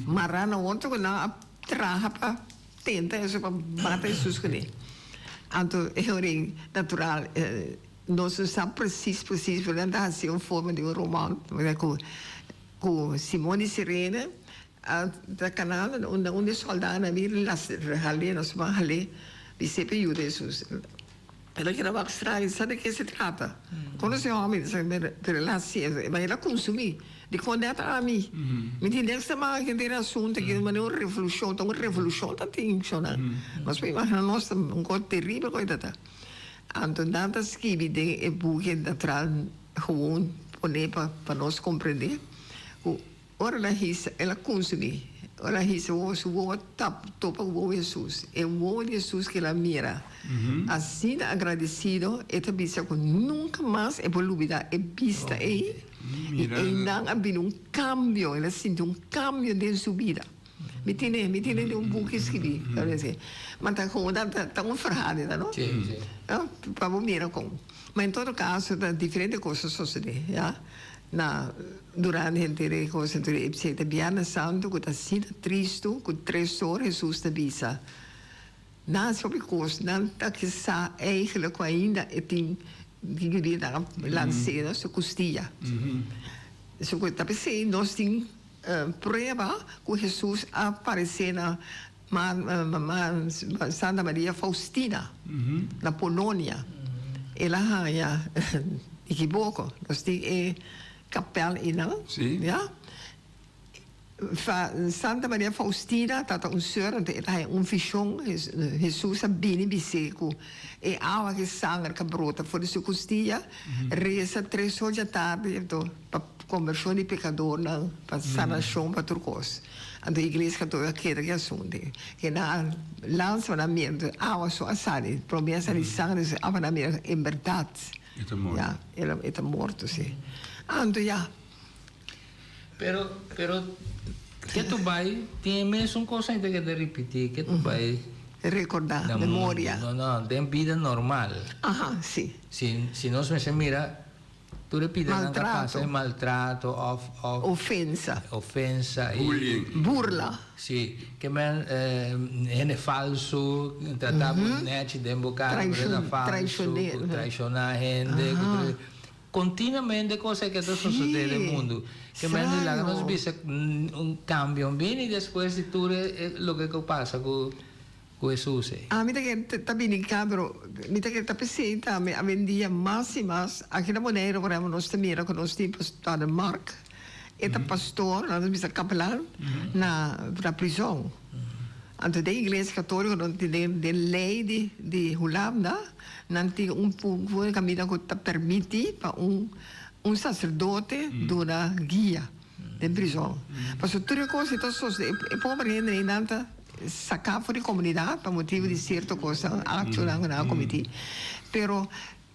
mará na otro ku nan a traha pa tenta eso pa mata Hesus kuné. Anto e orin natural nos no sa presis presis pero nan ta hasi un forma di un roman manera ku. Ku Simon di Sirene a ta kanando na unda un di e sòldánan a bira las hal'é, nos ban hal'é, bis'é pa yuda Hesus. El a keda wak straño, sa di ke se trata? Konosé hòmber i ta sa pero el a hasi eso, ma el a kunsumí. Dikon nèt ami? Mi tin niks te maka den e asuntu aki, manera un revolushon, ta un revolushon ta tin, shonnan. Nos por imaginá nos ta un kos teribel ku e ta ta. Anto nan ta skibi den e buki natural. Gewoon pone pa pa nos comprende cu ora el a hisa el a consumi ora el a hisa wowo su wowo a tap topa cu wowo Hesus e wowo di Hesus cu el a mira asina agradecido e ta bisa cu nunca mas e por lubida e bista ey y eynan a bini un cambio el a sinti un cambio den su bida mi tine mi tine den un buki skibi ma ta gewoon ta un verhaal no pa bo mira con. Ma en todo caso ta diferente cos a sosode ya na durante henter e cos anto e p'esei ta Biernes Santo cu ta asina tristo cu tres or Hesus ta bisa nan haci hopi cos nan ta kisa eigenlijk cu ainda e tin di nan a lans'e na su custia so cu ta p'esei nos tin prueba cu Hesus a parece na Ma Santa Maria Faustina na Polonia el a haña ekiboco nos tin e kapel einan ya. Santa Maria Faustina tata un seur, anto e ta haña un vision, Hesus a bini bis'é ku e awa ku e sanger ku a brota for di su kustia, resa tres or djatardi anto pa kombershon di pekadornan, pa sanashon, pa tur kos. Anto iglesia katóliko a keda ku e asuntu. Ke nan a lansa nan mira, anto awa so a sali, promé a sali sanger, despues awa nan mira en bèrdat ya e ta morto si. Anto ya. Pero, pero, ke tu bai tin e mesun kos ei ta keda ripití, ke tu bai. Rekordá, na memoria. No, no, den bida normal. Aha, si. Si, si nos mester mira tur e pidanan ta pasa, e maltrato òf, òf. Ofensa. Ofensa i. Bullying. Burla. Si, ke men hende falsu, trata bo nèchi den bo kara, pero e ta falsu, ku traishoná hende, ku tur e. Continuamente cos aki ta sosode den mundo. Ke men di laga nos bisa un cambio bini despues di tur e loke cu pasa cu Jesus ey. Ami ta kere ta bini ca pero mi ta kere ta pesey tambe awendia mas y mas aki na Boneiru por ehempel nos ta mira cu nos tin Pader Mark e ta pastor nos ta bisa kapelan na na prison anto den iglesia catolico nan tin den ley di Hulanda. Nan tin un punto kaminda ku ta permití pa un un saserdote duna guia den prizòn. Pasobra tur e kos ei ta sosodé, e pober hende ei nan ta saká for di komunidat pa motibu di sierto kosnan, aktonan ku nan a komití. Pero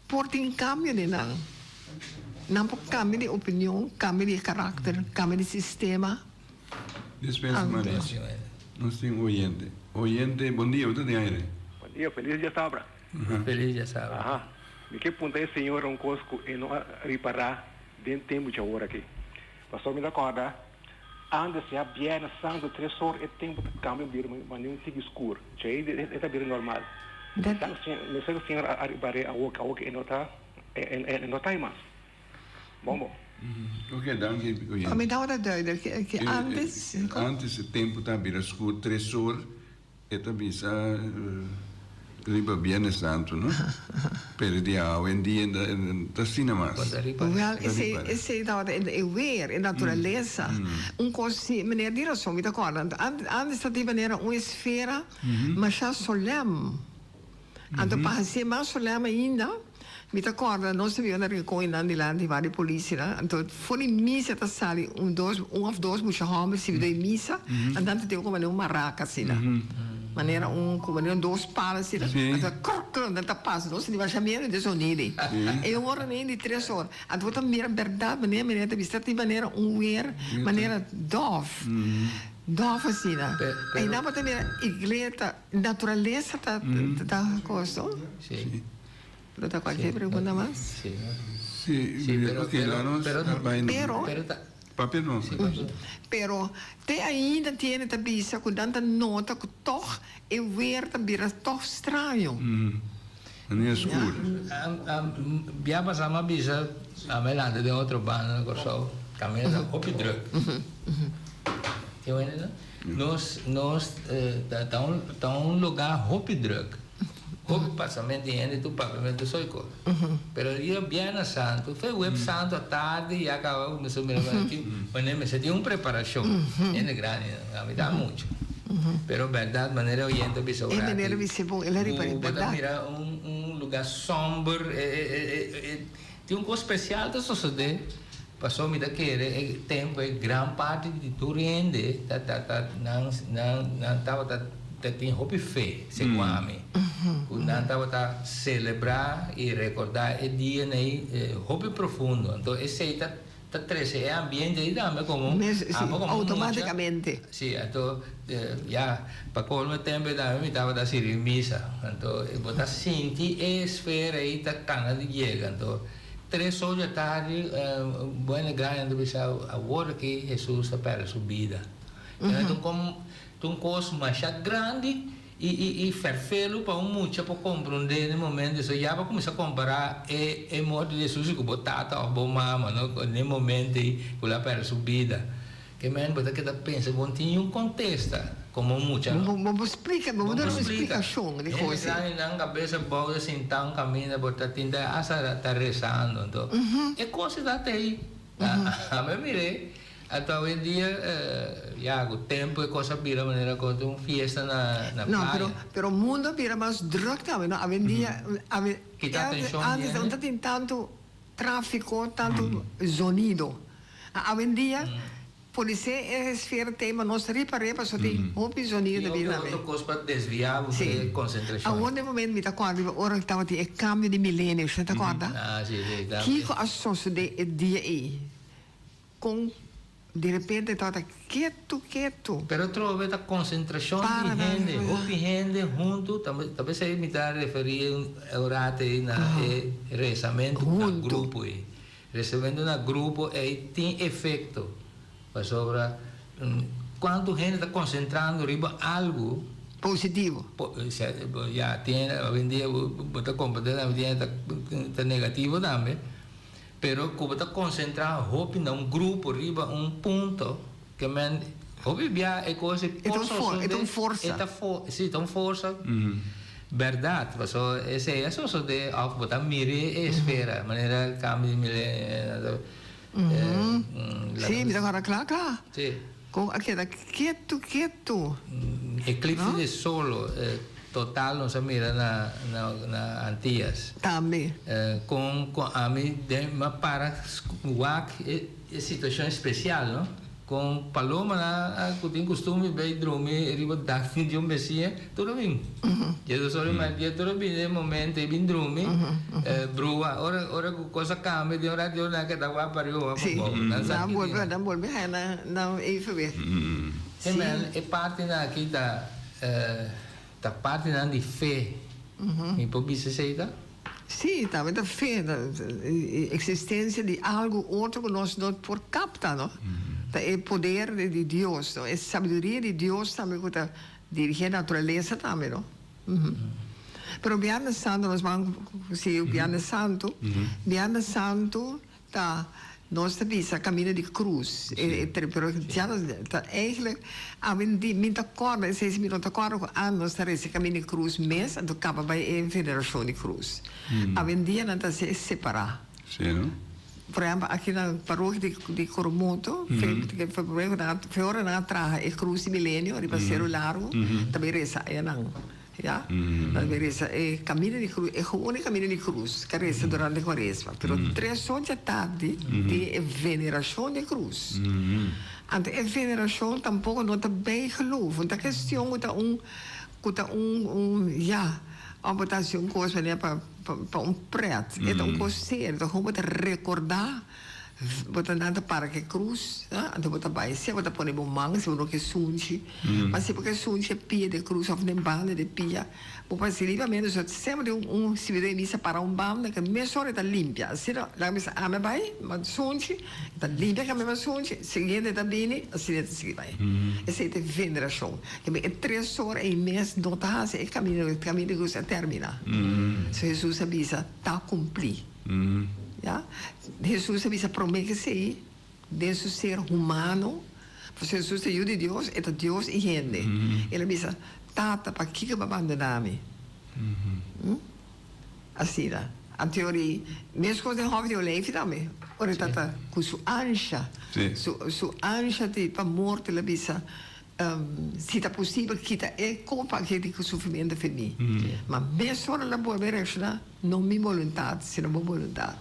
por tin kambio den nan. Nan por kambia di opinion, kambia di karakter, kambia di sistema. Dispensa Maria. Nos tin oyente. Oyente, bon dia, bo ta den aire. Bon dia, felis dia sabra. Felis dia sabra. Aha, mi ke punta e señora un kos ku e no a ripará den tempu djawor aki. Pasobra mi ta kòrda antes ya bièrnè santu tres or e tempu ta kambia bira manera un tiki skur. Djei e ta bira normal. Mi sa ku señora a ripar'é awor, awor ku e no ta e no ta ei mas. Bon bon. Ok, danki oyente. Pa mi tabata duidelijk ke antes. Antes e tempu ta bira skur tres or e ta bisa riba Biernes Santu no? Pero di awendia ta asina mas. Wel esei esei tabata e weer, e naturalesa. Un kos si meneer di rason mi ta kòrda antes ta tin manera un esfera masha solèm. Anto pa hasié mas solèm ainda, mi ta kòrda nos ta biba na Rincon i nan dilanti bar di polisinan, anto for di misa ta sali un dos un òf dos mucha hòmber sirbi den misa, anto nan ta tin komo manera un maraka asina, manera un komo manera un dos palo asina, anto krr krr nan ta pasa, nos sinti masha miedu di sonido ei. E ora nei di tres or, anto bo ta mira bèrdat manera manera ta bisa tin manera un wer manera dòf, dòf asina, ei nan bo ta mira iglea ta. Naturalesa ta ta cos no? Sí. Lo ta cualkier pregunta mas? Sí. Sí, Sí, pero, ok, la nos pero, bay no. Pero, pero ta, Papia no. sí, papia. Pero te ainda tiene ta bisa cu nan ta nota cu toch e weer ta bira toch straño. Manera skur. Bia pasa mi a bisa a mi lanta den otro banda na Kòrsou kaminda ta hopi drùk. Tin wende no? Nos nos ta un ta un lugá hopi drùk. Hopi pasamentu di hende tur papiamentu soy kos. Pero dia Biernes Santu fe Huebes Santu atardi ya kaba kuminsá mira manera mester tin un preparashon. Hende grandi a mi ta muchu. Pero bèrdat manera e oyente a bisa E manera bisa bon, el a ripar'é bo ta bèrdat. mira un un lugá somber e e tin un kos spesial ta sosodé pasobra mi ta kere e tempu e gran parti di tur hende ta ta ta nan nan nan tabata ta tin hopi fe segun ami ku nan tabata selebrá i rekordá e dianan ei hopi profundo anto esei ta Ta trece e ambiente ei tambe como Mes, si, abo como mucha. automaticamente. Si, anto ya pa colmo e tempo ei tambe mi tabata sirbi misa. Anto bo ta sinti e esfera ei ta cana di yega. Anto tres or dja tardi buena grandi nan ta bisa awor aki Jesus ta perde su bida. Ta un cos masha grandi. I i ferfelu pa un mucha por komprondé den momento eso ya bo kuminsá kompará e e morto di Hesus ku bo tata òf bo mama no den e momento ei ku el a pèrdè su bida. Ke men bo ta keda pensa bo no tin niun kontesta komo un mucha no. Bo por splika bo por duna un splikashon di Hende kos ei. grandi nan kabes abou ta sintá un kaminda bo ta tin ta asta ta resando anto e kos ei ta ei. Ami a mir'é. Anto awendia ya ku tempu e kos a bira manera ku ta un fiesta na na No, playa. pero pero mundo a bira mas druk tambe no. Awendia awe Kita atenshon di antes hende. no ta tin tantu trafiko, tantu zonido. Awendia Polisé e esfera tema nos ripar'é pasobra tin hopi zonido Tin ta bini hopi tambe. otro kos pa desviá bo Sí. e konsentrashon. Awor den momento mi ta kòrda riba ora ku tabatin e kambio di milenio, usted ta kòrda? Ah, sí, sí, tambe. Kiko a sosodé e dia ei? Kon direpente tabata ketu ketu. Pero trobe ta konsentrashon di Para nan, hende, ja. hopi hende huntu, tambe ta p'esei mi ta referí un rato ei na e resamentu na Huntu. grupo ei. Recibiendo na grupo ey tin efecto pasobra cuanto hende ta concentrando riba algo. Positivo. Ya tin awendia bo ta comprende awendia ta negativo tambe pero cu bo ta concentra hopi na un grupo riba un punto ke men hopi bia e cos e por sosode. E ta un forsa. E ta si ta un forsa. Berdad, paso esei a sosode of bo ta mira e esfera, manera cambio di milenio. Sí, mi ta kòrda kla kla. Sí. Kon a keda ketu ketu. Eclipse di solo total nos a mira na na Antillas. Tambe. Kon kon ami den mi a para wak e situacion especial no. Con palomanan cu tin costumber bay drumi riba dak di un beciña, tur a bin. Dje dos ora y media tur a bin den e momento y bin drumi, brua. Ora ora cu cos a cambia den un rato di ora nan a keda wak pa riba wak pa bou. Nan sa Nan ki bolbe tin. nan bolbe haya nan nan evenwicht. Te men e partinan aki ta ta partinan di fe. Mi por bisa esey ta? Sí, tambe ta fe, existencia di algo otro cu nos no por capta, no? Ta e poder di Dios, no? E sabiduria di Dios tambe cu ta dirigi e naturalesa tambe, no? Pero Biernes Santo, nos ban sigui cu Biernes Santo, Biernes Santo Ta nos ta bisa camino di cruz pero ya nos ta eigenlijk awe mi ta corda esei si mi no ta corda cu a nos ta reza camino di cruz mes anto caba bay e veneracion di cruz awendia nan ta haci separa por ehempel aki na parokia di Coromoto fe ora nan a traha e cruz di milenio riba Cerro Largo ta bay reza ayanan. Ya, nan mi resa e camino di cruz, e gewoon e camino di cruz ca resa durante cuaresma, pero tres or dja tardi tin e veneracion di cruz. Anto e veneracion tampoco no ta bijgeloof, no ta cuestion cu ta un, cu ta un, un, ya, of bo ta haci un cos manera pa, pa un pret, e ta un cos serio, ta gewoon bo ta recorda. Bo ta nan ta para ke krus, anto bo ta bai sia bo ta pone bo man si bo no ke sunchi, ma si bo ke sunchi e pia di e krus of den banda di e pia, bo por hasi libremente, so semper tin un sibidor di misa para un banda ke mesora e ta limpia, asina laga misa ami a bai, mi a sunchi, e ta limpia ke ami a sunchi, siguiente ta bini, asina e ta sigui bai. Esei ta e venerashon. E tres ora ei mes no ta hasi e kaminda, e kaminda di krus a termina. So Hesus a bisa, Ta kumplí. Ya. Hesus a bisa promé kesei den su ser humano, pasobra Hesus ta Yu di Dios, e ta Dios i hende. El a bisa, Tata, pakiko bo a bandoná mi? Asina. Anteori, meskos den hòfi di oleifi tambe, ora e tata ku su ansha, su ansha di pa morto, el a bisa, Si ta posibel, kita e kopa aki di sufrimentu for mi. Ma mesora lo bolbe reakshoná, No mi boluntat, sino bo boluntat.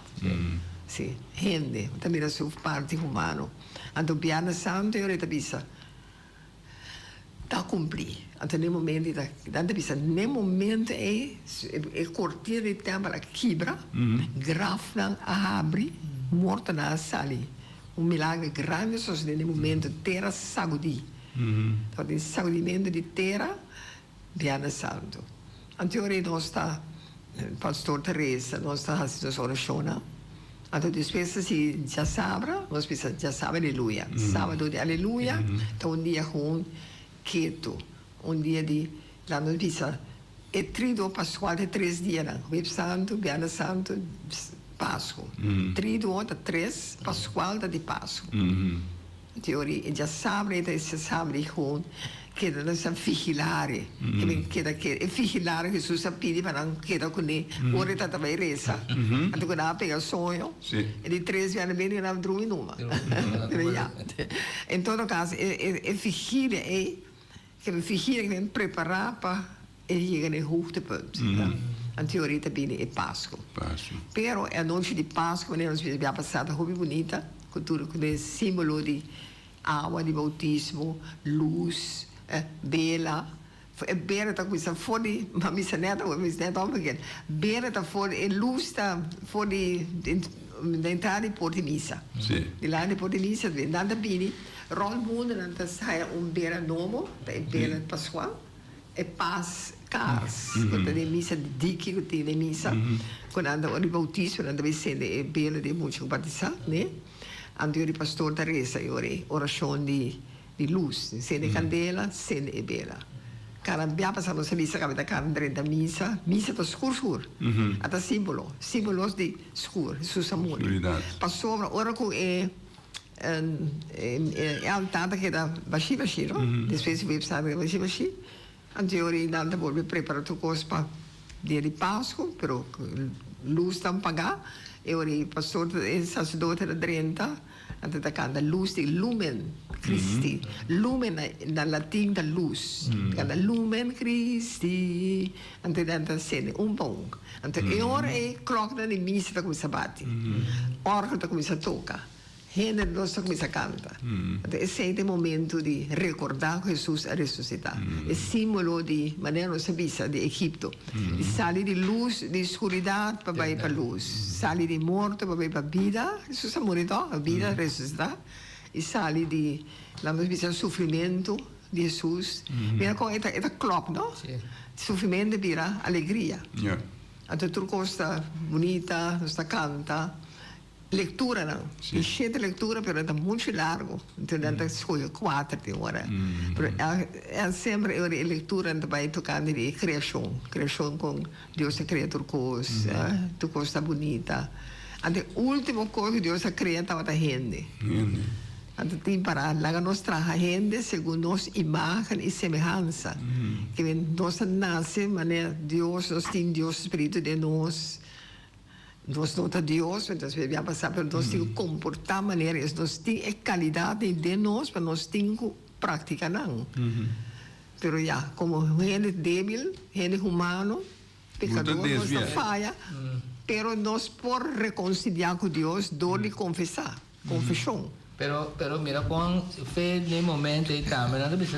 Sí, hende ta mira su parti humano. Anto Bièrnè Santu e ora e ta bisa, Ta kumplí. Anto n'e momento ei ta, nan ta bisa, n'e momento ei e kortina di tèmpel a kibra, grafnan a habri, mortonan a sali. Un milagro grandi a sosodé den e momento, tera sagudí. Tabatin sagudimentu di tera Bièrnè Santu. Anto ora nos ta, pastor ta resa, nos ta hasi nos orashonnan. Anto despues ta sigui djasabra, nos bisa djasabra aleluya. Sábado di aleluya ta un dia gewoon ketu, un dia di, laat nos bisa, E triduo pascual ta e tres dianan, Huebes Santu, Biernes Santu, Pascu. Triduo ta tres, pascual ta di Pascu. Teoria, e djasabra e ta e djasabra di gewoon. Keda nos a vigilare. Ke men keda keda. E vigilare Hesus a pidi pa nan keda kuné ora e tata bai resa. Anto ku nan a pega soño, e di tres biaha bini nan a drumi numa. Pero ya. En todo caso e e vigilia ei, ke men vigilia ke men prepara pa e yega na e hoogtepunt. Anto e ora ei ta bini e Pasku. Pero e anochi di Pasku manera nos bisa bia pasa ta hopi bunita ku tur ku e simbolo di Awa di boutismo, lus, bela. E bela ta kuminsá for di, ma misa nèt awor, misa nèt òf begin. Bela ta for, e lus ta for di den entrada di por di misa. Di lado di por di misa, nan ta bini rònt mundu nan ta haya un bela nobo, ta e bela paskual, e pas kars ku ta den misa, di diki ku tin den misa, ku nan ta ora di boutismo nan ta bin sende e bela di e mucha ku batisá, ne. Anto di pastor ta resa e ora ei orashon di di lus, sende kandela, sende e bela. Kada bia pasa nos a bisa kabe ta kanta drenta misa, misa ta skur skur. A ta simbolo, simbolos di skur, Hesus a muri. Pasobra ora ku e e altar ta keda bashí bashí no, despues di website ta keda bashí bashí, Anto e ora ei nan ta bolbe prepara tur kos pa dia di Pasku, pero lus ta pagá. E ora ei pastor ta, e saserdote ta drenta, anto ta kanta lus di lumen Christi. Lumen na na latin ta lus. Ta kanta lumen Christi, anto nan ta sende un pa un. Anto e ora ei klòknan di misa ta kuminsá bati, òrgel ta kuminsá toka. Hende nos ta kuminsá kanta. Anto esei ta e momentu di rekordá ku Hesus a resusitá. E símbolo di, manera nos a bisa, di Egipto. Di sali di lus, di skuridat pa bai pa lus. Sali di morto pa bai pa bida. Hesus a muri tòg, bida, resusitá. I sali di, laga nos bisa, sufrimentu di Hesus. Mira kon e ta, e ta klòp, no? Sufrimentu bira alegria. Anto tur kos ta bunita, nos ta kanta. Lecturanan. Tin shete lectura pero e ta mucho largo. Entonces nan ta scoge cuater tin ora. Pero el semper e ora e lecturanan ta bay tocante di e creacion. Creacion con Dios a crea tur cos, tur cos ta bunita. Anto e ultimo cos cu Dios a crea tabata hende. Anto tin para laga nos traha hende segun nos imagen y semehansa. Ke men nos a nace manera Dios, nos tin Dios su spiritu den nos. Nos no ta Dios, entonces mi a pasá, pero nos tin ku komportá manera es. Nos tin e kalidat ei den nos, pero nos tin ku praktika nan. Pero ya, komo hende débil, hende humano, pekador, nos ta faya, pero nos por rekonsiliá ku Dios dor di konfesá, konfeshon. Pero, pero mira kon fe den momento ei tambe nan ta bisa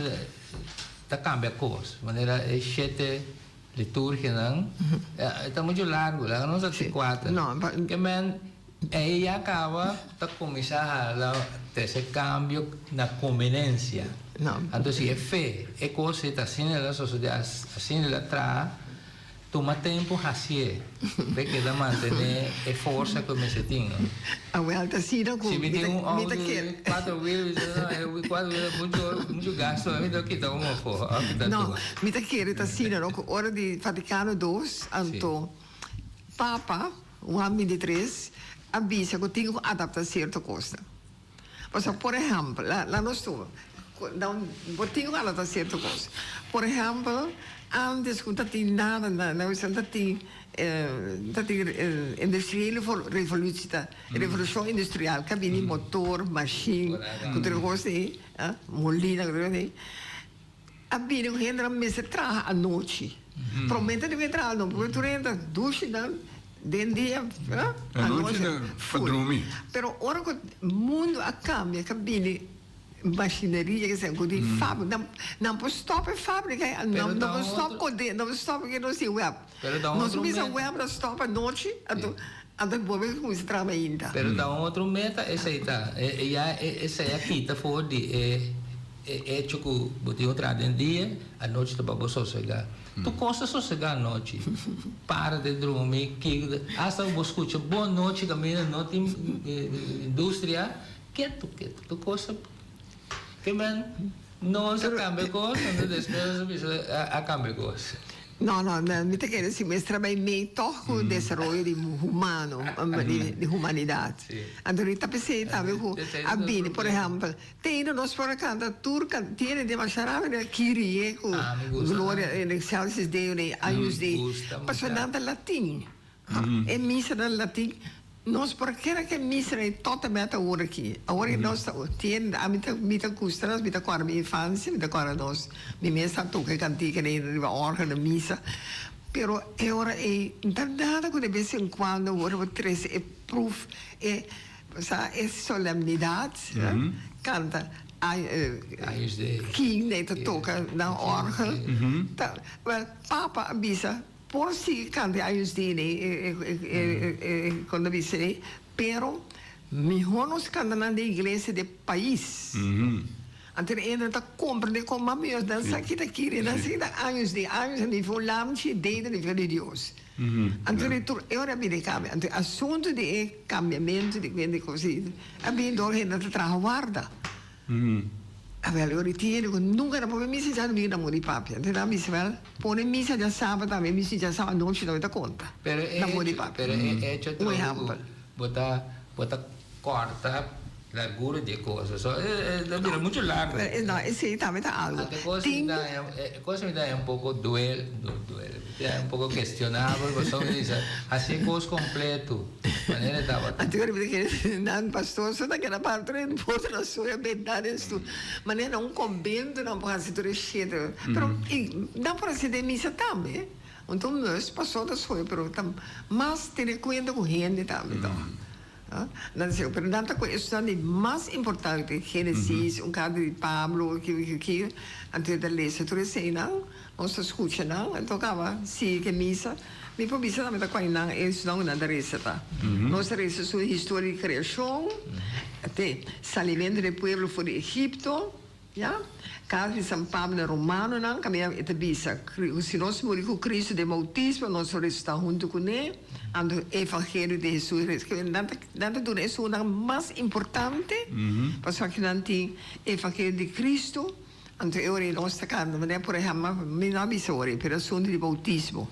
ta kambia kos, manera e shete. Liturgianan e ta mucho largo, laga nos haci cuater. Ke men ey ya caba ta cuminsa hala trece cambio na convenencia. Anto si e fe, e cos ey ta asina el a sosode, asina el a traha, tuma tempo hacié pa e keda mantene e forsa cu e mester tin, no? Awel ta asina cu Si mi mi tin ta un mi auto ta di kere. cuatro wiel, mi ta no, e cuatro wiel ta mucho mucho gasto, mi ta kita un afo, of kita No, dos. mi ta kere ta asina no, cu ora di Vaticano dos, Si. anto Papa Juan 23 a bisa cu tin cu adapta cierto cosnan. Pasobra, por ehempel, la la nos tuma, cu nan bo tin cu adapta cierto cos. Por ehempel, antes cu ta tin nada na na ta tin ta tin industriële revolutie ta revolucion industrial ka bini motor, machine, cu tur e cos ei, molina cu tur e cos ei, a bini cu hendenan mester traha anochi. Prome ta debe traha anochi, porque tur hende ta dushi nan den dia, Anochi ta pa drumi. Pero ora cu mundo a cambia, ka bini machineria ke esei ku di fabrika nan nan por stop e fabrika ei nan no por stop kode nan por stop ke nos tin web nos bisa web ta stop anochi anto anto bo mester kuminsa traha mainta. Pero ta un otro meta esei ta e ya esei a kita for di e e hecho ku bo tin un traha den dia anochi ta pa bo sosega tur kos ta sosega anochi para di drumi kiko asta bo skucha bo anochi kaminda no tin industria. Ketu ketu tur kos a ke men nos a kambia kos anto despues nos a bisa a kambia kos. No, no, mi ta kere si mester a bai mee tòg ku desaroyo di humano, di humanidat. Anto ta p'esei tambe ku a bini, por ehèmpel, Tene nos por a canta tur can tiene demasiado na Kyrie cu Gloria in excelsis Deo ne Agnus Dei pasobra nan ta latin e misa nan latin nos por a kere ke misa nan tot en met awor aki awor aki nos ta tiene ami ta mi ta gusta nos mi ta corda mi infancia mi ta corda nos mi mes ta toca e cantica nan riba orgel na misa pero e ora ey no ta nada cu de bes en cuando awor bo trece e proef e Sa e solemnidad canta kin e ta toca nan orgel ta wel papa a bisa por sigui canta e Agnus Dei e con ta bisa ei pero miho nos canta nan den iglesia den pais anto e hende ta comprende con mas miho nan sa kita kiri nan sa kita Agnus Dei Agnus a nifica un lamchi Dei ta nifica di Dios. Anto di tur e ora a bini cambia. Anto e asunto di e cambiamento di cuenta di cos a bini door hende ta traha warda. Awel e ora tin hende cu nunca na pone misa dja domingo na muri papia. Anto nan a bisa wel pone misa dja saba tambe misa dja saba anochi tambe ta conta na muri papia. Pero e hecho Un ehempel. Bo ta bo ta corta largura di e cosa. So e ta bira mucho largo. No, esey tambe ta algo. Anto e cosa mi ta haña, e cosa mi ta haña un poco duel, no duel, mi ta haña un poco cuestionabel pasobra mi ta bisa haci e cos completo manera e tabata. Anto mi ta kere nan pastor so ta keda para tur e porta na soya benta den stoel. Manera na un convento nan por haci tur e shit. Pero nan por haci den misa tambe. Anto mes pasó ta soña pero ta mas tene cuenta cu hende tambe to. Nan ta pero nan ta cu esnan di mas importante, Genesis, un carta di Pablo, ki ki ki, anto e ta lesa tur eseinan, nos ta scucha nan, anto caba sigui cu e misa. Mi por bisa tambe ta cual nan esnan cu nan ta resa ta. Nos ta resa su historia di creacion, te salimento di pueblo for di Egipto. Ya, Carta di San Pablo na Romanonan kaminda e ta bisa ku si nos muri ku Kristu den boutismo, nos lo resusitá huntu kuné. Anto e evangelio di Hesus nan ta nan ta duna esunnan mas importante, pasobra ku nan tin e evangelio di Kristu. Anto e ora ei nos ta kanta manera por ehèmpel, mi no a bisa ora ei, pero asuntu di boutismo,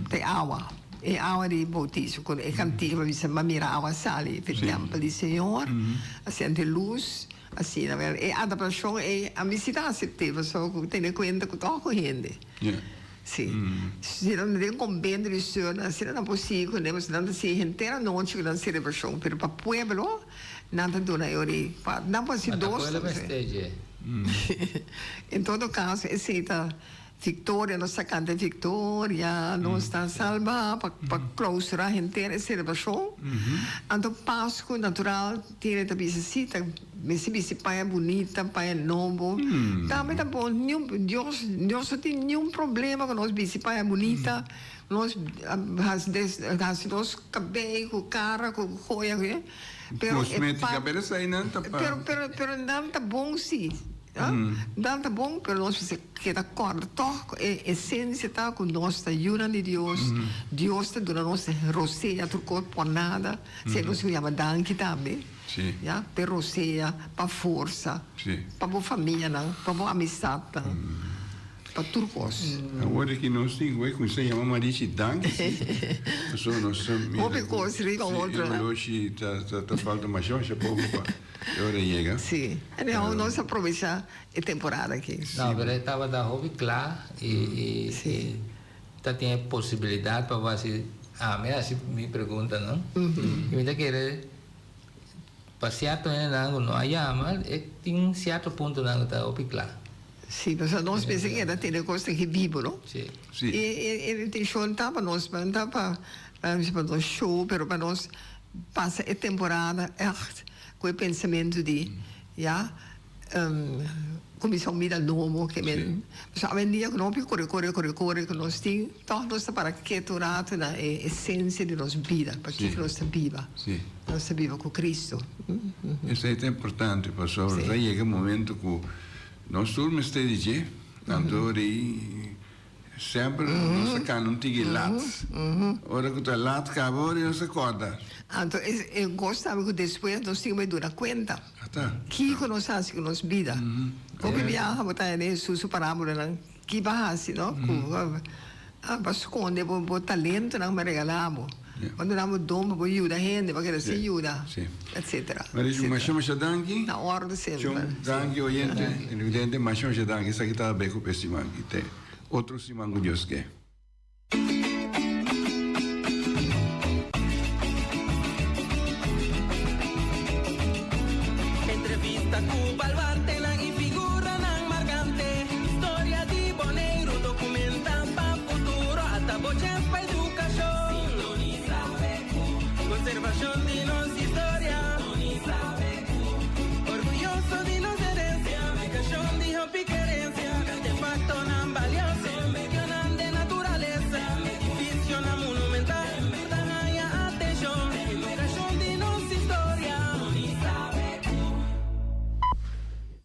ta e awa, e awa di boutismo, ku e kantika pa bisa, M'a mira awa sali di e tèmpel di Señor, asina di lus. Asina, wel, e adaptashon ei a mi si ta asept'é, pasobra ku tene kuenta ku tòg ku hende. Si. Si nan den konbento di sùrnan, asina nan por sigui kuné, pasobra nan ta sigui henter anochi ku nan selebrashon, pero pa pueblo nan ta duna e ora ei. Pa nan por hasi Ma ta dos pueblo mester dje. En todo kaso, esei ta Victoria, nos ta canta Victoria, nos ta salba pa pa clausura henter e celebracion. Anto Pascu natural tiene ta bisa si ta mester bisti paña bunita, paña nobo. Tambe ta bon niun Dios Dios no tin niun problema cu nos bisti paña bunita, nos haci des haci nos cabey cu cara cu joya pero e Cosmetica, pero esainan ta pa. Pero pero pero nan ta bon si. Nan ta bon, pero nos mester keda kòrda tòg ku e esensia ta ku nos ta yunan di Dios. Dios ta duna nos rosea tur kos por nada. Esei nos ku yama danki tambe, ya, p'e rosea, pa forsa, pa bo famianan, pa bo amistatnan, pa tur kos. Awor aki nos tin ku kuminsá yama Marichi danki si, pasobra nos ta mira Hopi kos riba otro. E oloshi ta falta masha masha poko pa. E ora yega. Sí, anyhow nos a probecha e temporada aki. No, pero e tabata hopi kla i i ta tin e posibilidat pa bo hasi ami a hasi mi pregunta no. I mi ta kere pa sierto hendenan ku no a yama e tin sierto puntonan ku ta hopi kla. Sí, pasobra nos mester keda tene kos den e bibo no. Sí. Sí. E e intenshon ta pa nos ta pa pa nos show pero pa nos Pasa e temporada ègt ku e pensamentu di ya kuminsá un bida nobo ke men pasobra awendia ku no hopi kore kore kore kore ku nos tin tòg nos ta para ketu un ratu na e esensia di nos bida pakiko nos ta biba nos ta biba ku Cristo. Esei ta importante pasobra ta yega e momento ku nos tur mester di dje anto di Semper nos ta cana un tiki lat. Ora cu ta lat caba ora nos ta corda. Anto e goz tambe cu despues nos tin cu bay duna cuenta. Ata. Kico nos haci cu nos bida. Hopi biaha bo ta hende Jesus su parabolanan ki bo a haci no cu. Ah, bo a skonde bo bo talentonan bo a regalá bo. Bo a duna bo don pa bo yuda hende, bo a keda sin yuda, etcetera, Marisha, etcetera. masha masha danki. Na orde semper. Shon, danki oyente, televidente, masha masha danki. Esaki ta Beko p'e siman aki. Te otro siman ku Dios ke.